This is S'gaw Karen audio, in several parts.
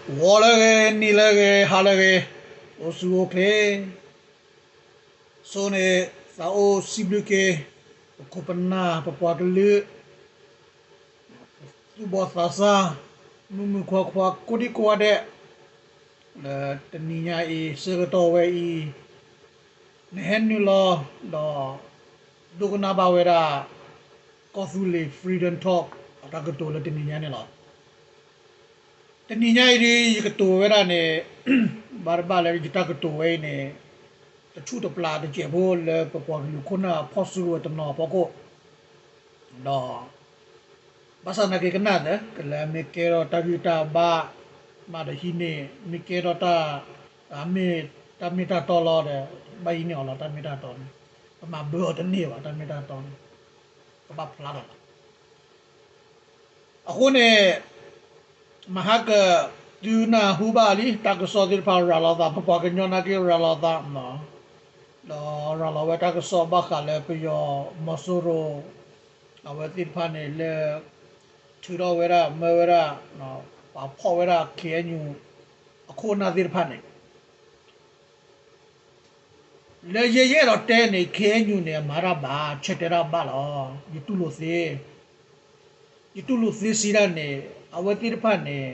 ဂီၤလၢအဂ့ၤ, နံၤလၢအဂ့ၤ, ဟါလၢအဂ့ၤ, အိၣ်ဆူၣ်အိၣ်ချ့, ဆိန့ၣ် သးအိၣ်စံးဘျုးက့ၤ ပခိၣ်ပနၢ် ပပှၤကလုာ် သူၣ်ဘီၣ်သးစၢ် မုၣ်မုၣ်ခွါခွါ ကိးဒံကိးဂၤဒဲး လၢတနံၤညါအံၤ ဆၢကတီၢ်ဝဲအံၤ နဟဲနုာ်လီၤဒီး ဒိကနၣ်ဘၣ်ဝဲဒၣ် ကီၢ်သူလ့ၤ Freedom Talk အတၢ်ကတိၤလၢတနံၤညါန့ၣ်လီၤ. တနံၤညါအံၤဒ် ယကတိၤဝဲဒၣ်န့ၣ် ဘၣ်တဘၣ်လၢယတၢ်ကတိၤဝဲအံၤန့ၣ် တဆူၣ်တပျၢ်တစဲးဖိလၢပပှၤကလုာ်ခိၣ်နၢ်ဖီၣ်စုကဝဲၤတနီၤအဖီခိၣ် ဒီး ဘၣ်ဆၣ်သနာ်က့ကနၣ်သ့ ကလဲၤမ့ၢ်ကဲထီၣ်တၢ်ဂံၢ်တၢ်ဘါ မးဒီးဟံးန့ၢ် မ့ၢ်ကဲထီၣ်တၢ် မ့ၢ်တၢ်မ့ၢ်တၢ်တီလီၤဒီး ဘၣ်ဟံးန့ၢ်အီၤလီၤ တၢ်မ့ၢ်တၢ်တီန့ၣ် ပမၤဘၢအီၤတန့ၢ်ဘၣ် တၢ်မ့ၢ်တၢ်တီန့ၣ် ကဘၣ်ဖျါထီၣ်လီၤ. အဃိန့ၣ် မဟါက သုနၢ်ဟူဘၣ်လံ တၢ်ကစီၣ်သ့ၣ်တဖၣ်ရၤလီၤသး ပပှၤကညီနာ်က့ရၤလီၤသး ဒီးရၤလီၤဝဲတၢ်ကစီၣ်ဘၣ်ဃးလၢပယီၤမီၤစိရိၤ အဝဲသ့ၣ်တဖၣ်န့ၣ်လၢ ထုးထီၣ်ဝဲဒၣ် မၢဝဲဒၣ် ပာ်ဖှိၣ်ဝဲဒၣ် ခ့ၣ်အဲၣ်ယူၣ် အခိၣ်အနၢ်သ့ၣ်တဖၣ်န့ၣ် လၢယဲယအဲၣ်ဒိးတဲန့ၣ် ခ့ၣ်အဲၣ်ယူၣ်န့ၣ် အမၤတၢ်ဘၣ် ဆၢတဲာ်တၢ်ဘၣ်လီၤ. ယတူၢ်လိာ်သ့ ယတူၢ်လိာ်သ့စံးဒၣ်န့ၣ် အဝဲသ့ၣ်တဖၣ်န့ၣ်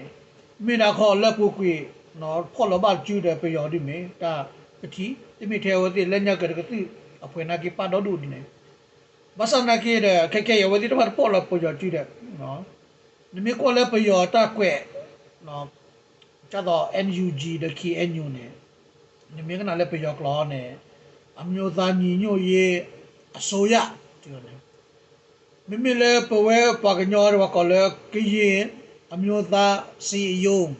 မ့ၢ်ဒၣ်ခီလၢပူၤကွံာ် ဖီၣ်လီၤဘၣ်စုဒီးပယီၤဒ်မ့ၢ် တၢ်ကထံၣ် တမ့ၢ်ထဲအဝဲသ့ၣ်လၢညါက့ၤတကသုၣ် အဖှဲးနာ်က့ၤပာ်ဒီဒူၣ်ဒ်န့ၣ် ဘၣ်ဆၣ်သနာ်က့ဒီး ခဲကဲအံၤ အဝဲသ့ၣ်တဖၣ်တဖီၣ်လီၤပယီၤစုဒီး နမ့ၢ်ကွၢ်လၢပယီၤတၢ်ကွဲး ကသိး NUG ဒီး ခ့ၣ်အဲၣ်ယူၣ်န့ၣ် နမ့ၢ်ကနၣ်လၢပယီၤကျိာ်န့ၣ် အမျိုးသားညီညွတ်ရေးအစိုးရ န့ၣ် မ့မ့ၢ်လၢပဝဲပှၤကညီတဝၤကိးလၢ ကရင်အမျိုးသားအစည်းအရုံး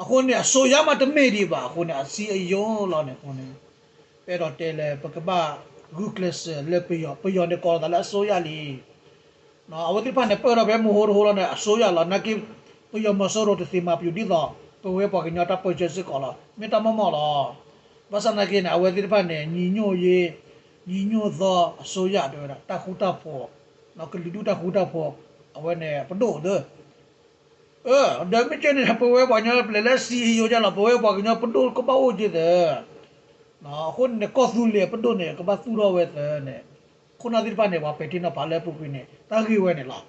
အဃိန့ၣ် အစိုးရမးတမ့ၢ်ဒံးဘၣ် အဃိန့ၣ် အစည်းအရုံးလီၤန့ၣ် အဃိန့ၣ် ပအဲၣ်ဒိးတဲလၢ ပကဘၣ်ဂုာ်ကျဲးစၢးလၢပယီၤ ပယီၤန့ၣ်ကိးလီၤသးလၢအစိုးရလံ အဝဲသ့ၣ်တဖၣ်န့ၣ် ပၢၢ်ထီၣ်ဖဲမဟိတဟိလီၤန့ၣ် အစိုးရလီၤ နာ်က့ ပယီၤမီၤစိရိၤတသ့မၤပယီၤဒ်သိး ပဝဲပှၤကညီတၢ်ပၢဆှၢစ့ၢ်ကီးလီၤ မ့ၢ်တၢ်မ့ၢ်မ့ၢ်လီၤ ဘၣ်ဆၣ်သနာ်က့န့ၣ် အဝဲသ့ၣ်တဖၣ်န့ၣ် ညီညွတ်ရေး ညီညွတ်သောအစိုးရ တဲဝဲဒၣ် တၢ်ဃူတၢ်ဖိး ကလုာ်ဒူၣ်တၢ်ဃူတၢ်ဖိး အဝဲန့ၣ် ပဒိၣ်သၢ ဒီးမ့ၢ်ကဲန့ၣ် ပဝဲပှၤကညီပျဲၤလၢ စံယိၤ ဒ်လီၤ ပဝဲပှၤကညီပဒိၣ်ကဘၣ်အိၣ်က့ၤသၢ အဃိန့ၣ် ကီၢ်သူလ့ၤပဒိၣ်န့ၣ် ကဘၣ်သူၣ်ထီၣ်ဝဲသၢန့ၣ် ခိၣ်နၢ်သ့ၣ်တဖၣ်န့ၣ် ပှၤပဲာ်ထံနီၤဖးလၢအပူၤကွံာ်န့ၣ် တၢ်ဂ့ၢ်ဝဲန့ၣ်လီၤ.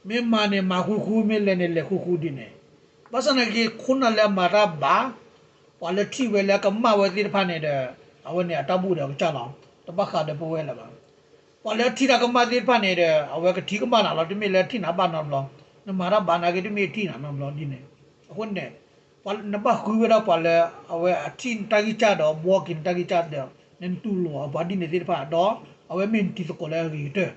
မ့ၢ်မၤန့ၣ်မၤဃူဃူ မ့ၢ်လဲၤန့ၣ်လဲၤဃူဃူဒ်န့ၣ် ဘၣ်ဆၣ်သနာ်က့ ခိၣ်နၢ်လၢအမၤတၢ်ဘၣ် ပှၤလၢထံၣ်ဝဲလၢအကမၣ်ဝဲသ့ၣ်တဖၣ်န့ၣ်ဒီး အဝဲန့ၣ်အတၢ်ဘူၣ်ဒီးအကစၢ်လီၤ. တဘၣ်ဃးဒီးပဝဲလၢၤဘၣ်. ပှၤလၢထံၣ်တၢ်ကမၣ်သ့ၣ်တဖၣ်န့ၣ်ဒီး အဝဲကထံၣ်ကမၣ်နၤလီၤ. တမ့ၢ်လၢထံၣ်နၤဘၣ်နီတဘျီ, နမၤတၢ်ဘၣ်နာ်က့တမ့ၢ်ထံၣ်နၤနီတဘျီဒ်န့ၣ်. အဃိန့ၣ် နဘၣ်ဃုဝဲဒၣ်ပှၤလၢ အဝဲအထံၣ်နတၢ်ဂံၢ်စၢ်ဒီး ဘှီက့ၤနတၢ်ဂံၢ်စၢ်ဒီး နတူၢ်လိာ်အပှၤဒ်န့ၣ်သ့ၣ်တဖၣ်ဒီး အဝဲမ့ၢ်နတံၤသကိးလၢအဂ့ၤကတၢၢ်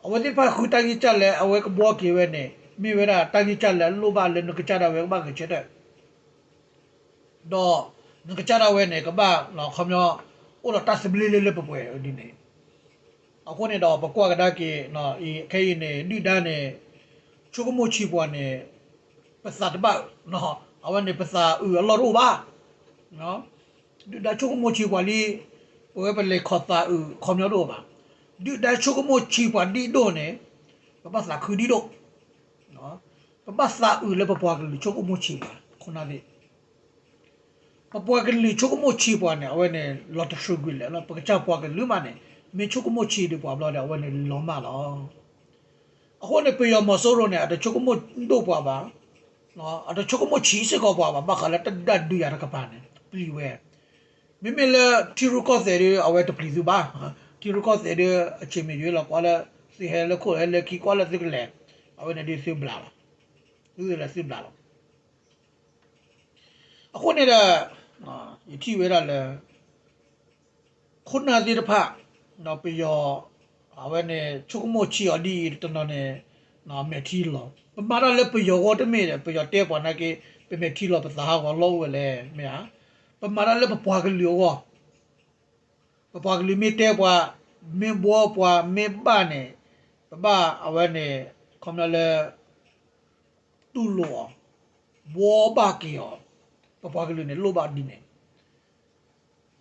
အဝဲသ့ၣ်တဖၣ်ဃုတၢ်ဂံၢ်စၢ်လၢအဝဲကဘှီက့ၤဝဲန့ၣ် မ့ၢ်ဝဲဒၣ်တၢ်ဂံၢ်စၢ်လၢအလိၣ်ဘၣ်လၢနကစၢ်ဒၣ်ဝဲကဘၣ်ဂဲၤဆၢထၢၣ် ဒီးနကစၢ်ဒၣ်ဝဲန့ၣ် ကဘၣ်ခီပညီ အိၣ်ဒီးတၢ်သဘျ့လၢလၢပှဲၤပှဲၤဒ်န့ၣ်. အဃိန့ၣ်ဒီး ပကွၢ်ကဒါက့ၤ ခဲအံၤန့ၣ် ဒုၣ်ဒါန့ၣ် ဆိကမိၣ်ဆံးပှၤန့ၣ် ပသးတဘၣ်အုး, အဝဲန့ၣ် ပသးအုးအလီၢ်တအိၣ်ဘၣ်. ဒုၣ်ဒါဆိကမိၣ်ဆံးပှၤလံ, ပဝဲပလဲၤခီၣ်သးအုးခီပညီတအိၣ်ဘၣ်. ဒုၣ်ဒါဆိကမိၣ်ဆံးပှၤဒ်ဒိၣ်န့ၣ် ပဘၣ်သးခုဒ်ဒိၣ်, ပဘၣ်သးအုးလၢပပှၤကလုာ်ဆိကမိၣ်ဆံးပှၤ ခိၣ်နၢ်သ့ၣ် ပပှၤကလုာ်ဆိကမိၣ်ဆံးပှၤန့ၣ် အဝဲန့ၣ် လီၤတဆှုးကွံာ်လဲၣ်လီၤ. ပကစၢ်ပှၤကလုာ်မးန့ၣ် မ့ၢ်ဆိကမိၣ်ဆံးဒံးပှၤဘျီဒီး အဝဲန့ၣ်လီၤမၢ်လီၤ. အဃိန့ၣ် ပယီၤမီၤစိရိၤန့ၣ် အတဆိကမိၣ်ဒိၣ်ပှၤဘၣ်, အတဆိကမိၣ်ဆံးစ့ၢ်ကီးပှၤဘၣ်, ဘၣ်ဃးလၢတၢ်ဒုးယၤတကပၤန့ၣ် ပျံၤဝဲ. မ့မ့ၢ်လၢထံရူၢ်ကီၢ်သဲးဒီး အဝဲတပျံၤသုဘၣ်. ထံရူၢ်ကီၢ်သဲးဒီး အဆ့ၣ်မ့ၢ်ယွၤလီၤ ကွၢ်လၢသုဟဲလၢခိၣ်ဟဲလၢခံ ကွၢ်လၢသုကလဲၤ, အဝဲန့ၣ်ဒ်သုဘျးလီၤ, သုလဲၤသုဘျးလီၤ. အဃိန့ၣ်ဒီး ယထံၣ်ဝဲဒၣ်လၢ ခိၣ်နၢ်သ့ၣ်တဖၣ် ပယီၤ အဝဲန့ၣ် ဆိကမိၣ်ဆံးအီၤဒ်အံၤတနီၤန့ၣ် မဲာ်ထံလီၤ. ပမၤတၢ်လၢပယီၤအဂီၢ်တမ့ၢ် ပယီၤတဲပှၤနာ်က့ ပမဲာ်ထံလီၤ ပသးဟးဂီၤလီၢ်အိၣ်ဝဲလဲၣ် မ့ၢ်ဧါ. ပမၤတၢ်လၢပပှၤကလုာ်အဂီၢ် ပပှၤကလုာ်မ့ၢ်တဲပှၤ မ့ၢ်ဘှီပှၤ မ့ၢ်ဘၣ်န့ၣ် ပဘၣ်အဝဲန့ၣ် ခီပညီလၢ တူၢ်လိာ်အီၤ ဘှီဘၣ်က့ၤအီၤ ပပှၤကလုာ်န့ၣ်လိၣ်ဘၣ်ဒ်န့ၣ်.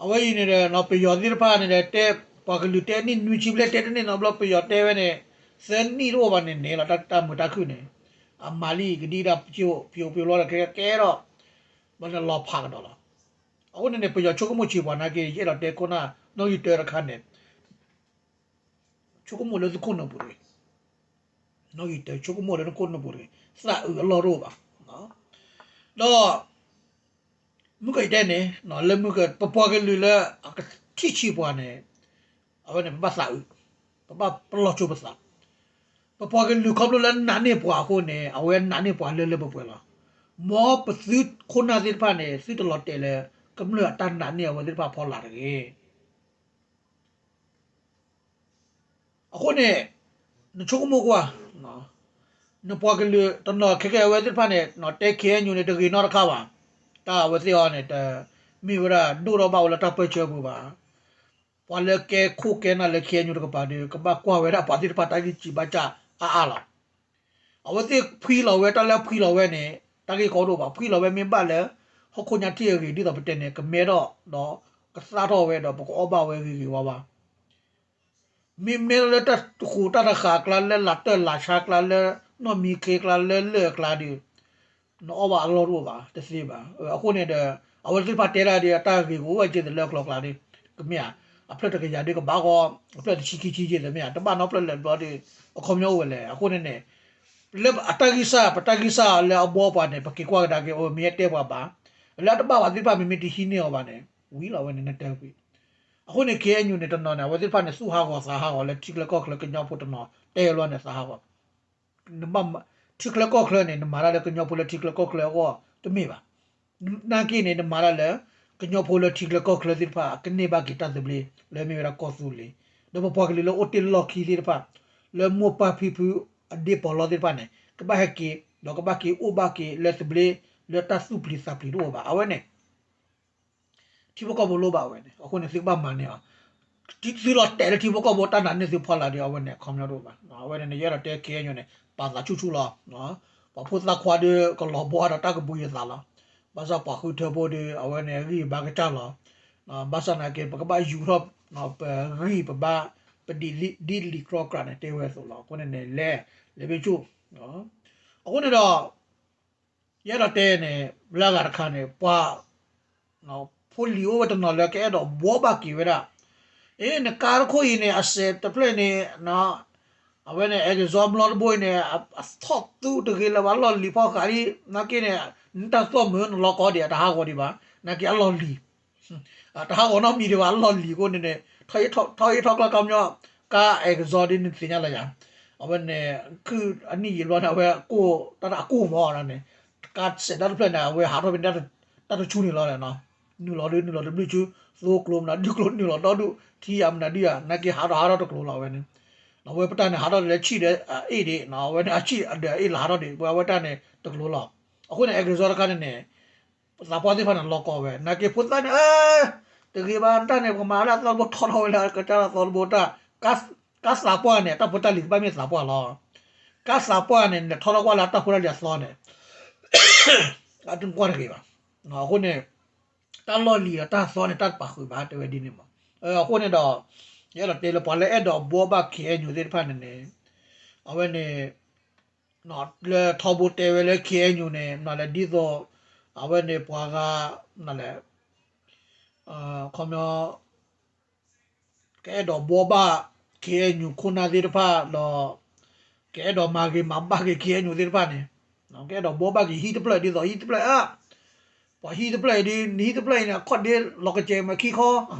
အဝဲအံၤန့ၣ်ဒီး ပယီၤသ့ၣ်တဖၣ်န့ၣ်ဒီး တဲပှၤကလုာ်တဲနံၣ်နွံဆံဘျဲၣ် တဲတန့ၢ်နီတဘျီ ပယီၤတဲဝဲန့ၣ် သၢနံၣ်တအိၣ်ဘၣ်န့ၣ်န့ၣ်လီၤ တၢ်မုာ်တၢ်ခုၣ်န့ၣ်. အမၤလံကဒံဒၣ် ပယိပယိလီၤဒီးကဲကဲဒီး ဘၣ်န့ၣ်လီၤဖးကဒီးလီၤ. အဃိန့ၣ်န့ၣ် ပယီၤဆိကမိၣ်ဆံးပှၤနာ်က့ ယအဲၣ်ဒိးတဲခိၣ်နၢ် နီၣ်ဂံၢ်တၢတခါန့ၣ် ဆိကမိၣ်လၢသုခိၣ်နူာ်ပူၤတဂ့ၤ, နီၣ်ဂံၢ်တၢဆိကမိၣ်လၢသုခိၣ်နူာ်ပူၤတဂ့ၤ, သးအုးအလီၢ်တအိၣ်ဘၣ်. ဒီး မုၢ်ကယတဲန့ၣ် လၢမုၢ်က ပပှၤကလုာ်လၢအကထံၣ်ဆံးပှၤန့ၣ် အဝဲန့ၣ် ပဘၣ်သးအုး, ပဘၣ်ပလီၢ်ဆိပသး, ပပှၤကလုာ်ခီဖျိလၢနာ်န့ၢ်ပှၤအဃိန့ၣ် အဝဲနာ်န့ၢ်ပှၤလၢလၢပှဲၤပှဲၤလီၤ. မ်ပသုခိၣ်နၢ်သ့ၣ်တဖၣ်န့ၣ် သုတလီၤတဲာ်လၢ ကမျၢၢ်အတၢ်နာ်န့ၢ်အဝဲသ့ၣ်တဖၣ်ဖီလာ်တဂ့ၤ. အဃိန့ၣ် နဆိကမိၣ်ကွၢ်, နပှၤကလုာ်တနီၤခဲကဲအဝဲသ့ၣ်တဖၣ်န့ၣ် တဲ ခ့ၣ်အဲၣ်ယူၣ် န့ၣ် တဂ့ၤနီတခါဘၣ်. တၢ်အဝဲသ့ၣ်အီၤန့ၣ် တမ့ၢ်ဝဲဒၣ်ဒိၣ်ထီၣ်ဘၣ်ဝဲလၢတၢ်ပၢၢ်ဆၢပူၤဘၣ်. ပှၤလၢကဲခိၣ်ကဲနၢ်လၢ ခ့ၣ်အဲၣ်ယူၣ် တကပၤဒီး ကဘၣ်ကွၢ်ဝဲဒၣ်ပှၤသ့ၣ်တဖၣ်တၢ်ဂံၢ်စံးဘၣ်စၢ်အါအါလီၤ. အဝဲသ့ၣ်ဖှံလီၤဝဲ တၢ်လၢဖှံလီၤဝဲန့ၣ် တၢ်ဂ့ၢ်ကီဒိၣ်ဘၣ်. ဖှံလီၤဝဲမ့ၢ်ဘၣ်လၢ ဟီၣ်ခိၣ်ညါထံၣ်အဂ့ၤ ဒ်သိးပတဲန့ၣ် ကမဲထီၣ်ဒီးကသၣ်ထီၣ်ဝဲဒီး ပကအီၣ်ဘၣ်ဝဲဂ့ၤဂ့ၤဝါဝါ မ့မ့ၢ်လၢတၢ်တဃူးတၢ်တဃာ်အကျါ လၢလၤတၢၢ်လၤဆါအကျါ လၢနီၢ်မံခ့အကျါ လၢလၢၢ်အကျါဒီး နအီၣ်ဘၣ်အလီၢ်တအိၣ်ဘၣ် တသ့ဘၣ်. အဃိန့ၣ်ဒီး အဝဲသ့ၣ်တဖၣ်တဲဒၣ်ဒီး အတၢ်ဂ့ၢ်ကအိၣ်ဝဲက့ၤသလၢအကျိၤအကျဲဒီး ကမ့ၢ်ဧါ, အဖျၢၣ်တကယၤဒီးကဘၣ်ဂီၢ် အဖျၢၣ်တဆံခံဆံက့ၤသ့မ့ၢ်ဧါ, တဘၣ်နီတဖျၢၣ်လၢာ်ဘျီဒီး အခီပညီအိၣ်ဝဲလဲၣ်. အဃိန့ၣ်န့ၣ် လၢအတၢ်ဂံၢ်စၢ် ပတၢ်ဂံၢ်စၢ်လၢအဘှီပှၤန့ၣ် ပက့ၤကွၢ်ကဒါက့ၤ အဝဲမ့ၢ်တဲပှၤဘၣ်, လၢအတဘၣ်ပှၤသ့ၣ်တဖၣ် မ့မ့ၢ်တဟံးန့ၢ်အီၤဘၣ်န့ၣ် ဝံၤလီၤဝဲန့ၣ် နတဲကွံာ်. အဃိန့ၣ် ခ့ၣ်အဲၣ်ယူၣ် န့ၣ် တနီၤန့ၣ် အဝဲသ့ၣ်တဖၣ်န့ၣ် သူၣ်ဟးဂီၤသးဟးဂီၤလၢထံချၢကီၢ်ချၢ ကညီဖိတနီၤ တဲလီၤန့ၣ် သးဟးဂီၤ နဘၣ်မၤ ထံချၢကီၢ်ချၢန့ၣ် နမၤတၢ်လၢကညီဖိလၢထံချၢကီၢ်ချၢအဂီၢ် တမ့ၢ်ဘၣ်. နာ်က့န့ၣ် နမၤတၢ်လၢ ကညီဖိလၢထံချၢကီၢ်ချၢသ့ၣ်တဖၣ် ကန့ၢ်ဘၣ်က့ၤတၢ်သဘျ့ လၢမ့ၢ်ဝဲဒၣ်ကီၢ်သူလ့ၤ, ဒီးပပှၤကလုာ်လၢအိၣ်တ့ၢ်လီၢ်ခံသ့ၣ်တဖၣ် လၢမိၢ်ပၢ်ဖံဖုအဒ့ပီးလီသ့ၣ်တဖၣ်န့ၣ် ကဘၣ်ဟဲက့ၤ ဒီးကဘၣ်က့ၤအိၣ်ဘၣ်က့ၤလၢသဘျ့ လၢတၢ်သူၣ်ပျံၤသးပျံၤတအိၣ်ဘၣ်. အဝဲန့ၣ် ထံဖိကီၢ်ဖိလိၣ်ဘၣ်ဝဲန့ၣ် အဃိန့ၣ် သုကဘၣ်မၤန့ၢ်အီၤ, သုလီၤတဲာ်လၢထံဖိကီၢ်ဖိတၢ်နာ်န့ၢ်သုဖီလာ်ဒီး အဝဲန့ၣ် အခီပညီတအိၣ်ဘၣ်. အဝဲန့ၣ် ယအဲၣ်ဒိးတဲ ခ့ၣ်အဲၣ်ယူၣ် န့ၣ် ပာ်သးဆူၣ်ဆူၣ်လီၤ. ပှၤဖိသၣ်ခွါဒီး ကလီၤဘှီဒီးတၢ်ကဘှံးအသးလီၤ. ဘၣ်ဆၣ်ပှၤဃုထၢဖိဒီး အဝဲန့ၣ် ဂံၢ်ဘါကစၢ်လီၤ. ဘၣ်ဆၣ်နာ်က့ ပကဘၣ်ယူၤထီၣ် ပဂံၢ်ပဘါ ပဒ်လံာ်ကြီကြၢ်န့ၣ် တဲဝဲအသိးလီၤ. အဃိန့ၣ်န့ၣ် လဲၤ လဲၤဘၣ်ဆူၣ် အဃိန့ၣ်ဒီး ယအဲၣ်ဒိးတဲန့ၣ် လၢအဂၤတခါန့ၣ် ပှၤ ဖိလံၤအိၣ်ဝဲတနီၤလၢကအဲၣ်ဒိးဘှီဘၣ်က့ၤဝဲဒၣ်, အ့ နကါတခိၣ်အံၤန့ၣ် အစဲးတဖျၢၣ်န့ၣ် အဝဲန့ၣ် အဲကစီဘျီတဘိအံၤန့ၣ် အထီၣ်သူတဂ့ၤလၢၤဘၣ် လီၢ်လံၤဖီဃးလံ, နာ်က့န့ၣ် နတၢ်သီၣ်မုာ်နလီၤကီဒံး အတဟးဂီၤဒံးဘၣ်, နာ်က့အလီၢ်လံၤ တဟးဂီၤနီတမံၤဒံးဘၣ် အလီၢ်လံၤအဃိန့ၣ်န့ၣ် ထီၣ်အ့ၣ်ထီၣ်ကျါကီပညီ ကါအဲကစီဒ်န့ၣ်သ့ၣ်ညါလၢယၤ, အဝဲန့ၣ် ခုၣ်အနံၣ်ယံာ်ဘျီန့ၣ် အဝဲကိၢ် တၢ်တၢ်အကိၢ်မီၤန့ၣ်, ကါစဲးတၢ်တဖျၢၣ်န့ၣ် အဝဲဟးထီၣ်ဖဲန့ၣ် တၢ်တဆူန့ၣ်လီၤ, နုာ်လီၤဒုးနုာ်လီၤတဘျုးဆူ, သိကျိမနုၤဒုးကျိနုာ်လီၤဒီဒူၣ် ထံယၤမနုၤဒုးယၤ နာ်က့ဟးထီၣ်ဟးထီၣ်တကျိၤလီၤအဝဲန့ၣ်, အဝဲပတၢ်န့ၣ် ဟးထီၣ်လၢဆံၣ်ဒီးအအ့ၣ်ဒံး အဝဲန့ၣ်အဆံၣ်အဒၢးအ့ၣ်လီၤဟးထီၣ်ဒံး ပဝဲတၢ်န့ၣ်တကျိၤလီၤ, အဃိန့ၣ် အဲကစီတခါန့ၣ်န့ၣ် သးပှၢ်သ့ၣ်တဖၣ်န့ၣ် လီၤကီဝဲ နာ်က့ဖိသၣ်န့ၣ် အၢ တဂ့ၤဘၣ် တၢ်န့ၣ် ပကမၤလၢအသီတဘိထီထီၣ်ဝဲလၢကစၢ်လၢအသီတဘိတၢ်, ကါသးပှၢ်န့ၣ် တၢ်ဖိတၢ်လံၤကဘၣ်မ့ၢ်သးပှၢ်လီၤ, ကါသးပှၢ်န့ၣ် နထီထီၣ်ကွၢ်လၢတၢ်ဖိတၢ်လံၤအသီန့ၣ် အတကွၢ်တဂ့ၤဘၣ်, အဃိန့ၣ် တၢ်လီၢ်လံၤဒီးတၢ်သီန့ၣ် တၢ်တပာ်ဃုာ်ဘၣ် တဲဝဲဒ်န့ၣ်မး, အဃိန့ၣ်ဒီး ယအဲၣ်ဒိးတဲလၢပှၤလၢအဲၣ်ဒိးဘှီဘၣ် ခ့ၣ်အဲၣ်ယူၣ် သ့ၣ်တဖၣ်န့ၣ်န့ၣ် အဝဲန့ၣ် လၢထီဘိတဲဝဲလၢ ခ့ၣ်အဲၣ်ယူၣ် န့ၣ် မနုၤလဲၣ် ဒ်သိး အဝဲန့ၣ်ပှၤဂၤ မနုၤလဲၣ် ခီပညီ ကအဲၣ်ဒိးဘှီဘၣ် ခ့ၣ်အဲၣ်ယူၣ် ခိၣ်နၢ်သ့ၣ်တဖၣ်ဒီး ကအဲၣ်ဒိးမၤဂ့ၤမၤဘၣ်က့ၤ ခ့ၣ်အဲၣ်ယူၣ် သ့ၣ်တဖၣ်န့ၣ် ကအဲၣ်ဒိးဘှီဘၣ်က့ၤဟံၣ်တဖျၢၣ် ဒ်သိးဟံၣ်တဖျၢၣ်အ ပှၤဟံၣ်တဖျၢၣ်အံၤဒ် နဟံၣ်တဖျၢၣ်အံၤန့ၣ် အခီၣ်ဒ့လီၤကစဲၤမးခံခီ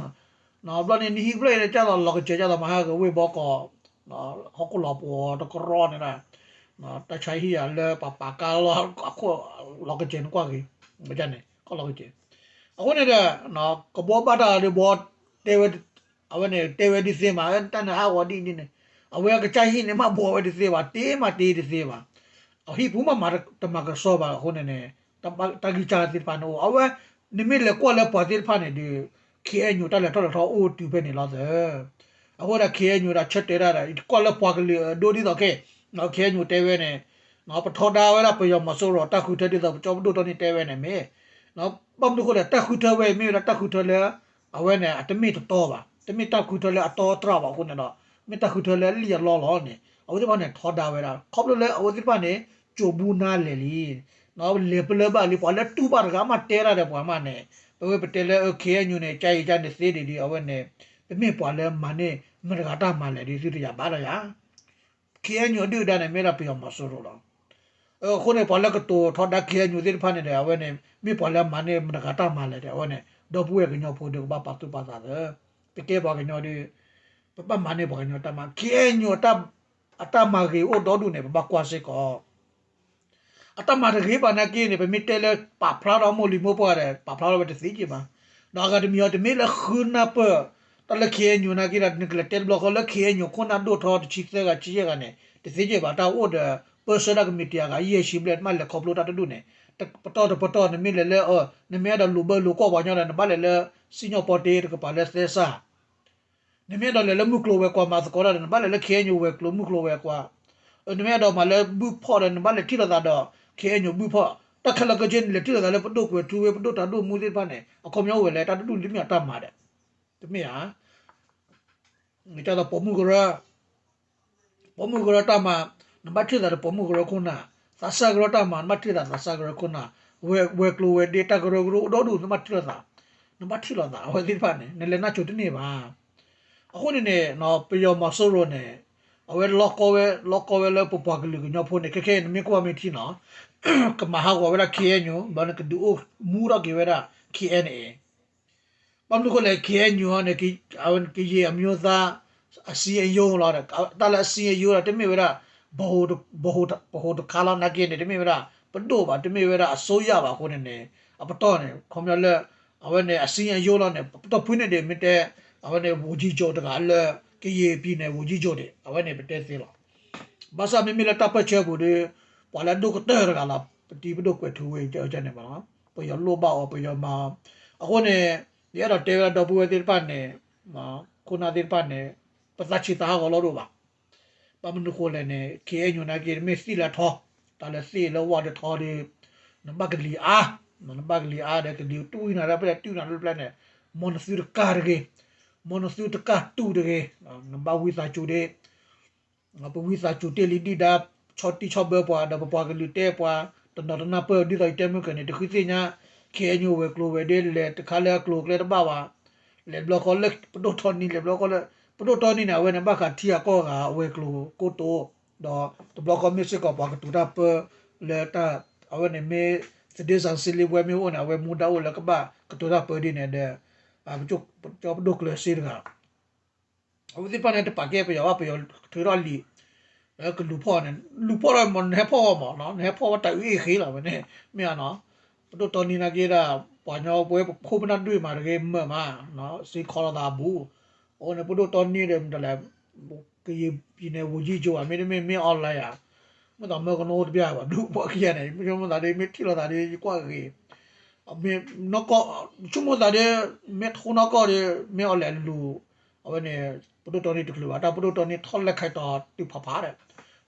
ဘျီန့ၣ် နဟံၣ်တဖျၢၣ်အံၤန့ၣ် ကၢ်သိးလီၤကစဲၤကၢ်သိးမၤဟါဂ့ၤဝ့ၢ်ဘီကီး ဟီၣ်ခိၣ်လီၤပှီၤတကရီန့ၣ်ဒၣ် တၢ်ဆါဟံၣ်ဧါလၢပပာ်ကါလီၤ အခိၣ်လီၤကစဲၤနကွၢ်ဂ့ၤ န့ၣ် ခီၣ်လီၤကစဲၤ အဃိန့ၣ်ဒီး ကဘှီဘၣ်တၢ်ဒီးဘှီ တဲဝဲ အဝဲန့ၣ် တဲဝဲဒ်သ့မး တၢ်န့ၣ်ဟးဂီၤဒ်န့ၣ် အဝဲအကစၢ်ဟံၣ်န့ၣ် မ့ၢ်ဘှီဝဲဒ်သ့ဘၣ် တ့မးတ့ဒ်သ့ဘၣ် အဟံၣ်ပူၤမးမၤတမၤကဆှီဘၣ်အဃိန့ၣ်န့ၣ် တၢ်ဂံၢ်စၢ်သ့ၣ်တဖၣ်န့ၣ်အိၣ် အဝဲ နမ့ၢ်လဲၤကွၢ်လၢပှၤသ့ၣ်တဖၣ်န့ၣ်ဒီး ခ့ၣ်အဲၣ်ယူၣ် တၢ်လဲၤထီၣ်လဲၤထီအိၣ်တုၤဖဲန့ၣ်လီၤသၢ အဃိဒီး ခ့ၣ်အဲၣ်ယူၣ် ဒီးဆၢတဲာ်ဒၣ်ဒီး ကွၢ်လၢပှၤကလုာ်အဒိဒ်သိးခဲ ခ့ၣ်အဲၣ်ယူၣ် တဲဝဲန့ၣ် ပထီဒါဝဲဒၣ်ပယီၤမီၤစိရိၤတၢ်ဃုထၢဒ်သိးပကၠီပဒိၣ်တီန့ၣ်တဲဝဲန့ၣ်မ့ၢ် ဘၣ်မနုၤအဃိလဲၣ် တၢ်ဃုထၢဝဲအံၤမ့ၢ်ဝဲဒၣ်တၢ်ဃုထၢလၢ အဝဲန့ၣ် အတမ့ၢ်တတီဘၣ် တမ့ၢ်တၢ်ဃုထၢလၢအတီအတြၢ်ဘၣ်အဃိန့ၣ်ဒီး မ့ၢ်တၢ်ဃုထၢလၢအလံၣ်အလီလီၤန့ၣ် အဝဲသ့ၣ်တဖၣ်န့ၣ် ထီဒါဝဲဒၣ် ခီဖျိလၢအဝဲသ့ၣ်တဖၣ်န့ၣ် ကၠိၤဘူနါလဲၣ်လံ, လဲၤပလၢၢ်ဘၣ်လံ, ပှၤလၢတူၢ်ဘၣ်တဂၤမးတဲတၢ်ဒီးပှၤမးန့ၣ်, ပဝဲပတဲလၢ KNU န့ၣ် ကယံၤကန့ၣ်သ့ဒံးဒံး အဝဲန့ၣ် ပမ့ၢ်ပှၤလၢမၤန့ၢ်မတၤဂၤတၢ်မၤလဲၣ်ဒီး သုတယၤဘၣ်လီၤယၤ KNU အဒုၣ်အဒါန့ၣ် မ့ၢ်ဒၣ်ပယီၤမီၤစိရိၤလီၤ. အဃိန့ၣ် ပှၤလၢကတိၤထီဒါ KNU သ့ၣ်တဖၣ်န့ၣ်ဒီး အဝဲန့ၣ် မ့ၢ်ပှၤလၢမၤန့ၢ်မတၤဂၤတၢ်မၤလဲၣ်ဒီး အဝဲန့ၣ် ဒီပုၢ်ဝဲၢ်ကညီဖိဒီး ကဘၣ်ပာ်သူၣ်ပာ်သးသၢ, ပကဲပှၤကညီဒီး ပဘၣ်မၤန့ၢ်ပှၤကညီတၢ်မၤ, KNU အတၢ်မၤဂ့ၤအိၣ်ဒီဒူၣ်န့ၣ် ပဘၣ်ကွၢ်စ့ၢ်ကီး အတၢ်မၤတဂ့ၤဘၣ်နာ်က့န့ၣ် ပမ့ၢ်တဲလၢပာ်ဖျါထီၣ်မိၢ်လံၤမိၢ်ပှၢ်ဒီး ပာ်ဖျါထီၣ်ဝဲတသ့က့ဘၣ်. ဒီးအဂၤတမံၤအံၤ တမ့ၢ်လၢဃုနၢ်ပၢၢ် တၢ်လၢ KNU နာ်က့ဒီး နကလဲၤတဲတဘျီဃီလၢ KNU ခိၣ်နၢ်ဒိၣ်ထီၣ်တဆံသၢဂၤ ဆံယဲၢ်ဂၤန့ၣ် တသ့က့ဘၣ်. တၢ်အိၣ်ဒီး ပၢဆှၢတၢ်ကမံးတံာ်အဂၤ ယဲၢ်ဆံဘျဲၣ် နဘၣ်လဲၤခီဖျိတၢ်တဒူၣ်န့ၣ် ပတီၢ်တပတီၢ် နမ့ၢ်လဲၤလၢ နမ့ၢ်အဲၣ်ဒိးလိာ်ဘၢလိာ်ကွီၢ်ပှၤကညီဒီး နဘၣ်လဲၤလၢ စံၣ်ညီၣ်ပီတ့တကပၤလၢသဲစး နမ့ၢ်အဲၣ်ဒိးလဲၤလၢမုၢ်ကျိၤဝဲၤကွာ်မၤသကိးတၢ်ဒီး နဘၣ်လဲၤလၢ KNU ဝဲၤကျိၤမုၢ်ကျိၤဝဲၤကွာ်, နမ့ၢ်အဲၣ်ဒိးမၤလၢဘုၣ်ဖီၣ်ဒီး နဘၣ်လဲၤထံၣ်လိာ်သးဒီး KNU ဘုၣ်ဖီၣ်, တၢ်ခဲလၢာ်ခဲဆ့န့ၣ် လဲၤထံၣ်လိာ်သးလၢပဒိၣ်ကွဲၤထူဝ့ ပဒိၣ်တၢ်ဒိၣ်မူသ့ၣ်တဖၣ်န့ၣ် အခီပညီအိၣ်ဝဲလဲၣ်, တၢ်တဒူၣ်န့ၣ်တမ့ၢ်အတၢ်မၤဒီး တမ့ၢ်ဧါ. ဒ်သိးပိာ်မုၣ်ကရၢ ပိာ်မုၣ်ကရၢတၢ်မၤ နဘၣ်ထံၣ်လိာ်သးဒီးပိာ်မုၣ်ကရၢခိၣ်နၢ်, သးစၢ်ကရၢတၢ်မၤ နဘၣ်ထံၣ်လိာ်သးသးစၢ်ကရၢခိၣ်နၢ်, ဝဲၤကျိၤဝဲၤဒ့တၢ်ကရၢကရိအိၣ်ဒီဒူၣ် နဘၣ်ထံၣ်လိာ်သး, နဘၣ်ထံၣ်လိာ်သး အဝဲသ့ၣ်တဖၣ်န့ၣ် နလဲၤနၢ်ဆိတန့ၢ်ဘၣ်. အဃိန့ၣ်န့ၣ် ပယီၤမီၤစိရိၤန့ၣ် အဝဲလီၢ်ကီဝဲ လီၢ်ကီဝဲလၢပပှၤကလုာ်ကညီဖိန့ၣ် ခဲခဲအံၤနမ့ၢ်ကွၢ်မ့ၢ်ထံနီၤ ကမၤဟးဂီၤဝဲဒၣ် KNU ဘျီန့ၣ် ကဒုးအိၣ်မူထီၣ်က့ၤဝဲဒၣ် KNA ဘၣ်မနုၤဃိလဲၣ် KNU န့ၣ် အဝဲကယဲၢ်အမျိုးသား အစည်းအရုံးလီၤ. တၢ်လၢအစည်းအရုံးလီၤ တမ့ၢ်ဝဲဒၣ် ပဟိတခါလီၤနာ်က့န့ၣ် တမ့ၢ်ဝဲဒၣ် ပဒိၣ်ဘၣ် တမ့ၢ်ဝဲဒၣ်အစိုးရဘၣ်အဃိန့ၣ်န့ၣ် အပတီၢ်န့ၣ် ခီပညီလၢ အဝဲန့ၣ် အစည်းအရုံးလီၤန့ၣ် ပတီၢ်ဖုန့ၣ်ဒ်မ့ၢ်တဲ အဝဲန့ၣ် ဝန်ကြီးချုပ်တဂၤလၢ ကယဲၢ် ပြည်နယ် ဝန်ကြီးချုပ်န့ၣ် အဝဲန့ၣ်ပတဲသ့လီၤ. ဘၣ်ဆၣ်မ့မ့ၢ်လၢတၢ်ပၢၢ်ဆၢပူၤဒီး ပှၤလၢအဒိၣ်ကတၢၢ်တဂၤလီၤ ပတံၤပဒိၣ်ကွဲၤထူဝ့ ကန့ၣ်မး ပယီၤလိၣ်ဘၣ်အီၤ ပယီၤမၤအီၤ အဃိန့ၣ် ယအဲၣ်ဒိးတဲဝဲဒၣ်ဒီပုၢ်ဝဲၢ်သ့ၣ်တဖၣ်န့ၣ် ခိၣ်နၢ်သ့ၣ်တဖၣ်န့ၣ် ပသးဆံးသးဟးဂီၤလီၤဒိၣ်ဘၣ်. ဘၣ်မနုၤဃိလဲၣ်န့ၣ် KNU နာ်က့ မ့ၢ်သ့ၣ်လၢထီ တၢ်လၢသ့ၣ်လၢဝါဒီးထီဒီး နဘၣ်ကလံၤအါ နဘၣ်ကလံၤအါဒီးကလံၤတူၢ်နၤလၢပျဲန့ၣ် တူၢ်နၤလၢပျဲန့ၣ် မ်နသုတကၢ်တဂ့ၤ မ်နသုတကၢ်တူၢ်တဂ့ၤ နဘၣ်ဝံသးစူၤဒၣ် ပဝံသးစူၤတ့ၢ်လံဒုၣ်ဒါ ဆီၣ်တံၢ်ဆီၣ်ဘၢပှၤ ဒီးပပှၤကလုာ်တဲပှၤ တနီၤတနၢ်ပၢၢ် ဒ်သိးယတဲမုၢ်ကၢၢ်န့ၣ် တဃုသ့ၣ်ညါ KNU ဝဲၤကျိၤဝဲၤဒ့လဲၤတခါလၢအကျိၤအကျဲတဘၣ်ဘၣ် လဲၤဘျီဃီလၢပဒိၣ်တီနံၤ လဲၤဘျီဃီလၢ ပဒိၣ်တီနံၤန့ၣ် အဝဲန့ၣ်ဘၣ်ဃးထံဂၤကီၢ်ဂၤအဝဲၤကျိၤကိတိာ် ဒီးတဘျီဃီမ့ၢ်စ့ၢ်ကီးပှၤကတိၤတၢ်ပၢလၢတၢ် အဝဲန့ၣ်မ့ၢ် သတင်းစာရှင်းလင်းပွဲ မ့ၢ်အိၣ်န့ၣ် အဝဲမူဒါအိၣ်လၢကဘၣ်ကတိၤတၢ်ပၢဒ်န့ၣ်ဒီး ကၠီပဒိၣ်ကျၢၤစ့တဂၤ အဝဲသ့ၣ်တဖၣ်န့ၣ် တပာ်ကဲပယီၤဘၣ် ပယီၤထုးထီၣ်လံာ် ကလူၤဖီၣ်န့ၣ် လူၤဖီၣ်ဒီး နဟဲဖီၣ်ဝဲမး နဟဲဖီၣ်ဝဲတၢ်အုၣ်အ့ၣ်ဃ့လီၤဝဲန့ၣ် မ့ၢ်ဧါနီၤ ပဒိၣ်တီနံၤနာ်က့ဒၣ် ပှၤကညီပဝဲပခိၣ်ပနၢ်ဒွဲၣ်မးတဂ့ၤမၢ်မး စ့ခီလီၤသးအဘူး အဃိန့ၣ် ပဒိၣ်တီနံၤဒီးမတၤလဲၣ် ကယဲၢ် ပြည်နယ် ဝန်ကြီးချုပ် ဧါ မ့တမ့ၢ် မ့ၢ် online ဧါ မ့ၢ်သးမၢကနိတပျၢ်ဘၣ် ဒူပှၤခံဂၤန့ၣ် မ့ၢ်ဆိကမိၣ်သးဒီး မ့ၢ်ထံၣ်လိာ်သးဒီး ယကွၢ်ဂ့ၤ မ့ၢ်နီၢ်ကီၢ် ဆိကမိၣ်သးဒီး မ့ၢ်ထိနီၢ်ကီၢ်ဒီး မ့ၢ်အီၤလဲၤလူၤ အဝဲန့ၣ် ပဒိၣ်တီနံၤတချုးဘၣ် တၢ်ပဒိၣ်တီနံၤထီၣ်လဲၤခါတီၤတုၤဖးဖးဒီး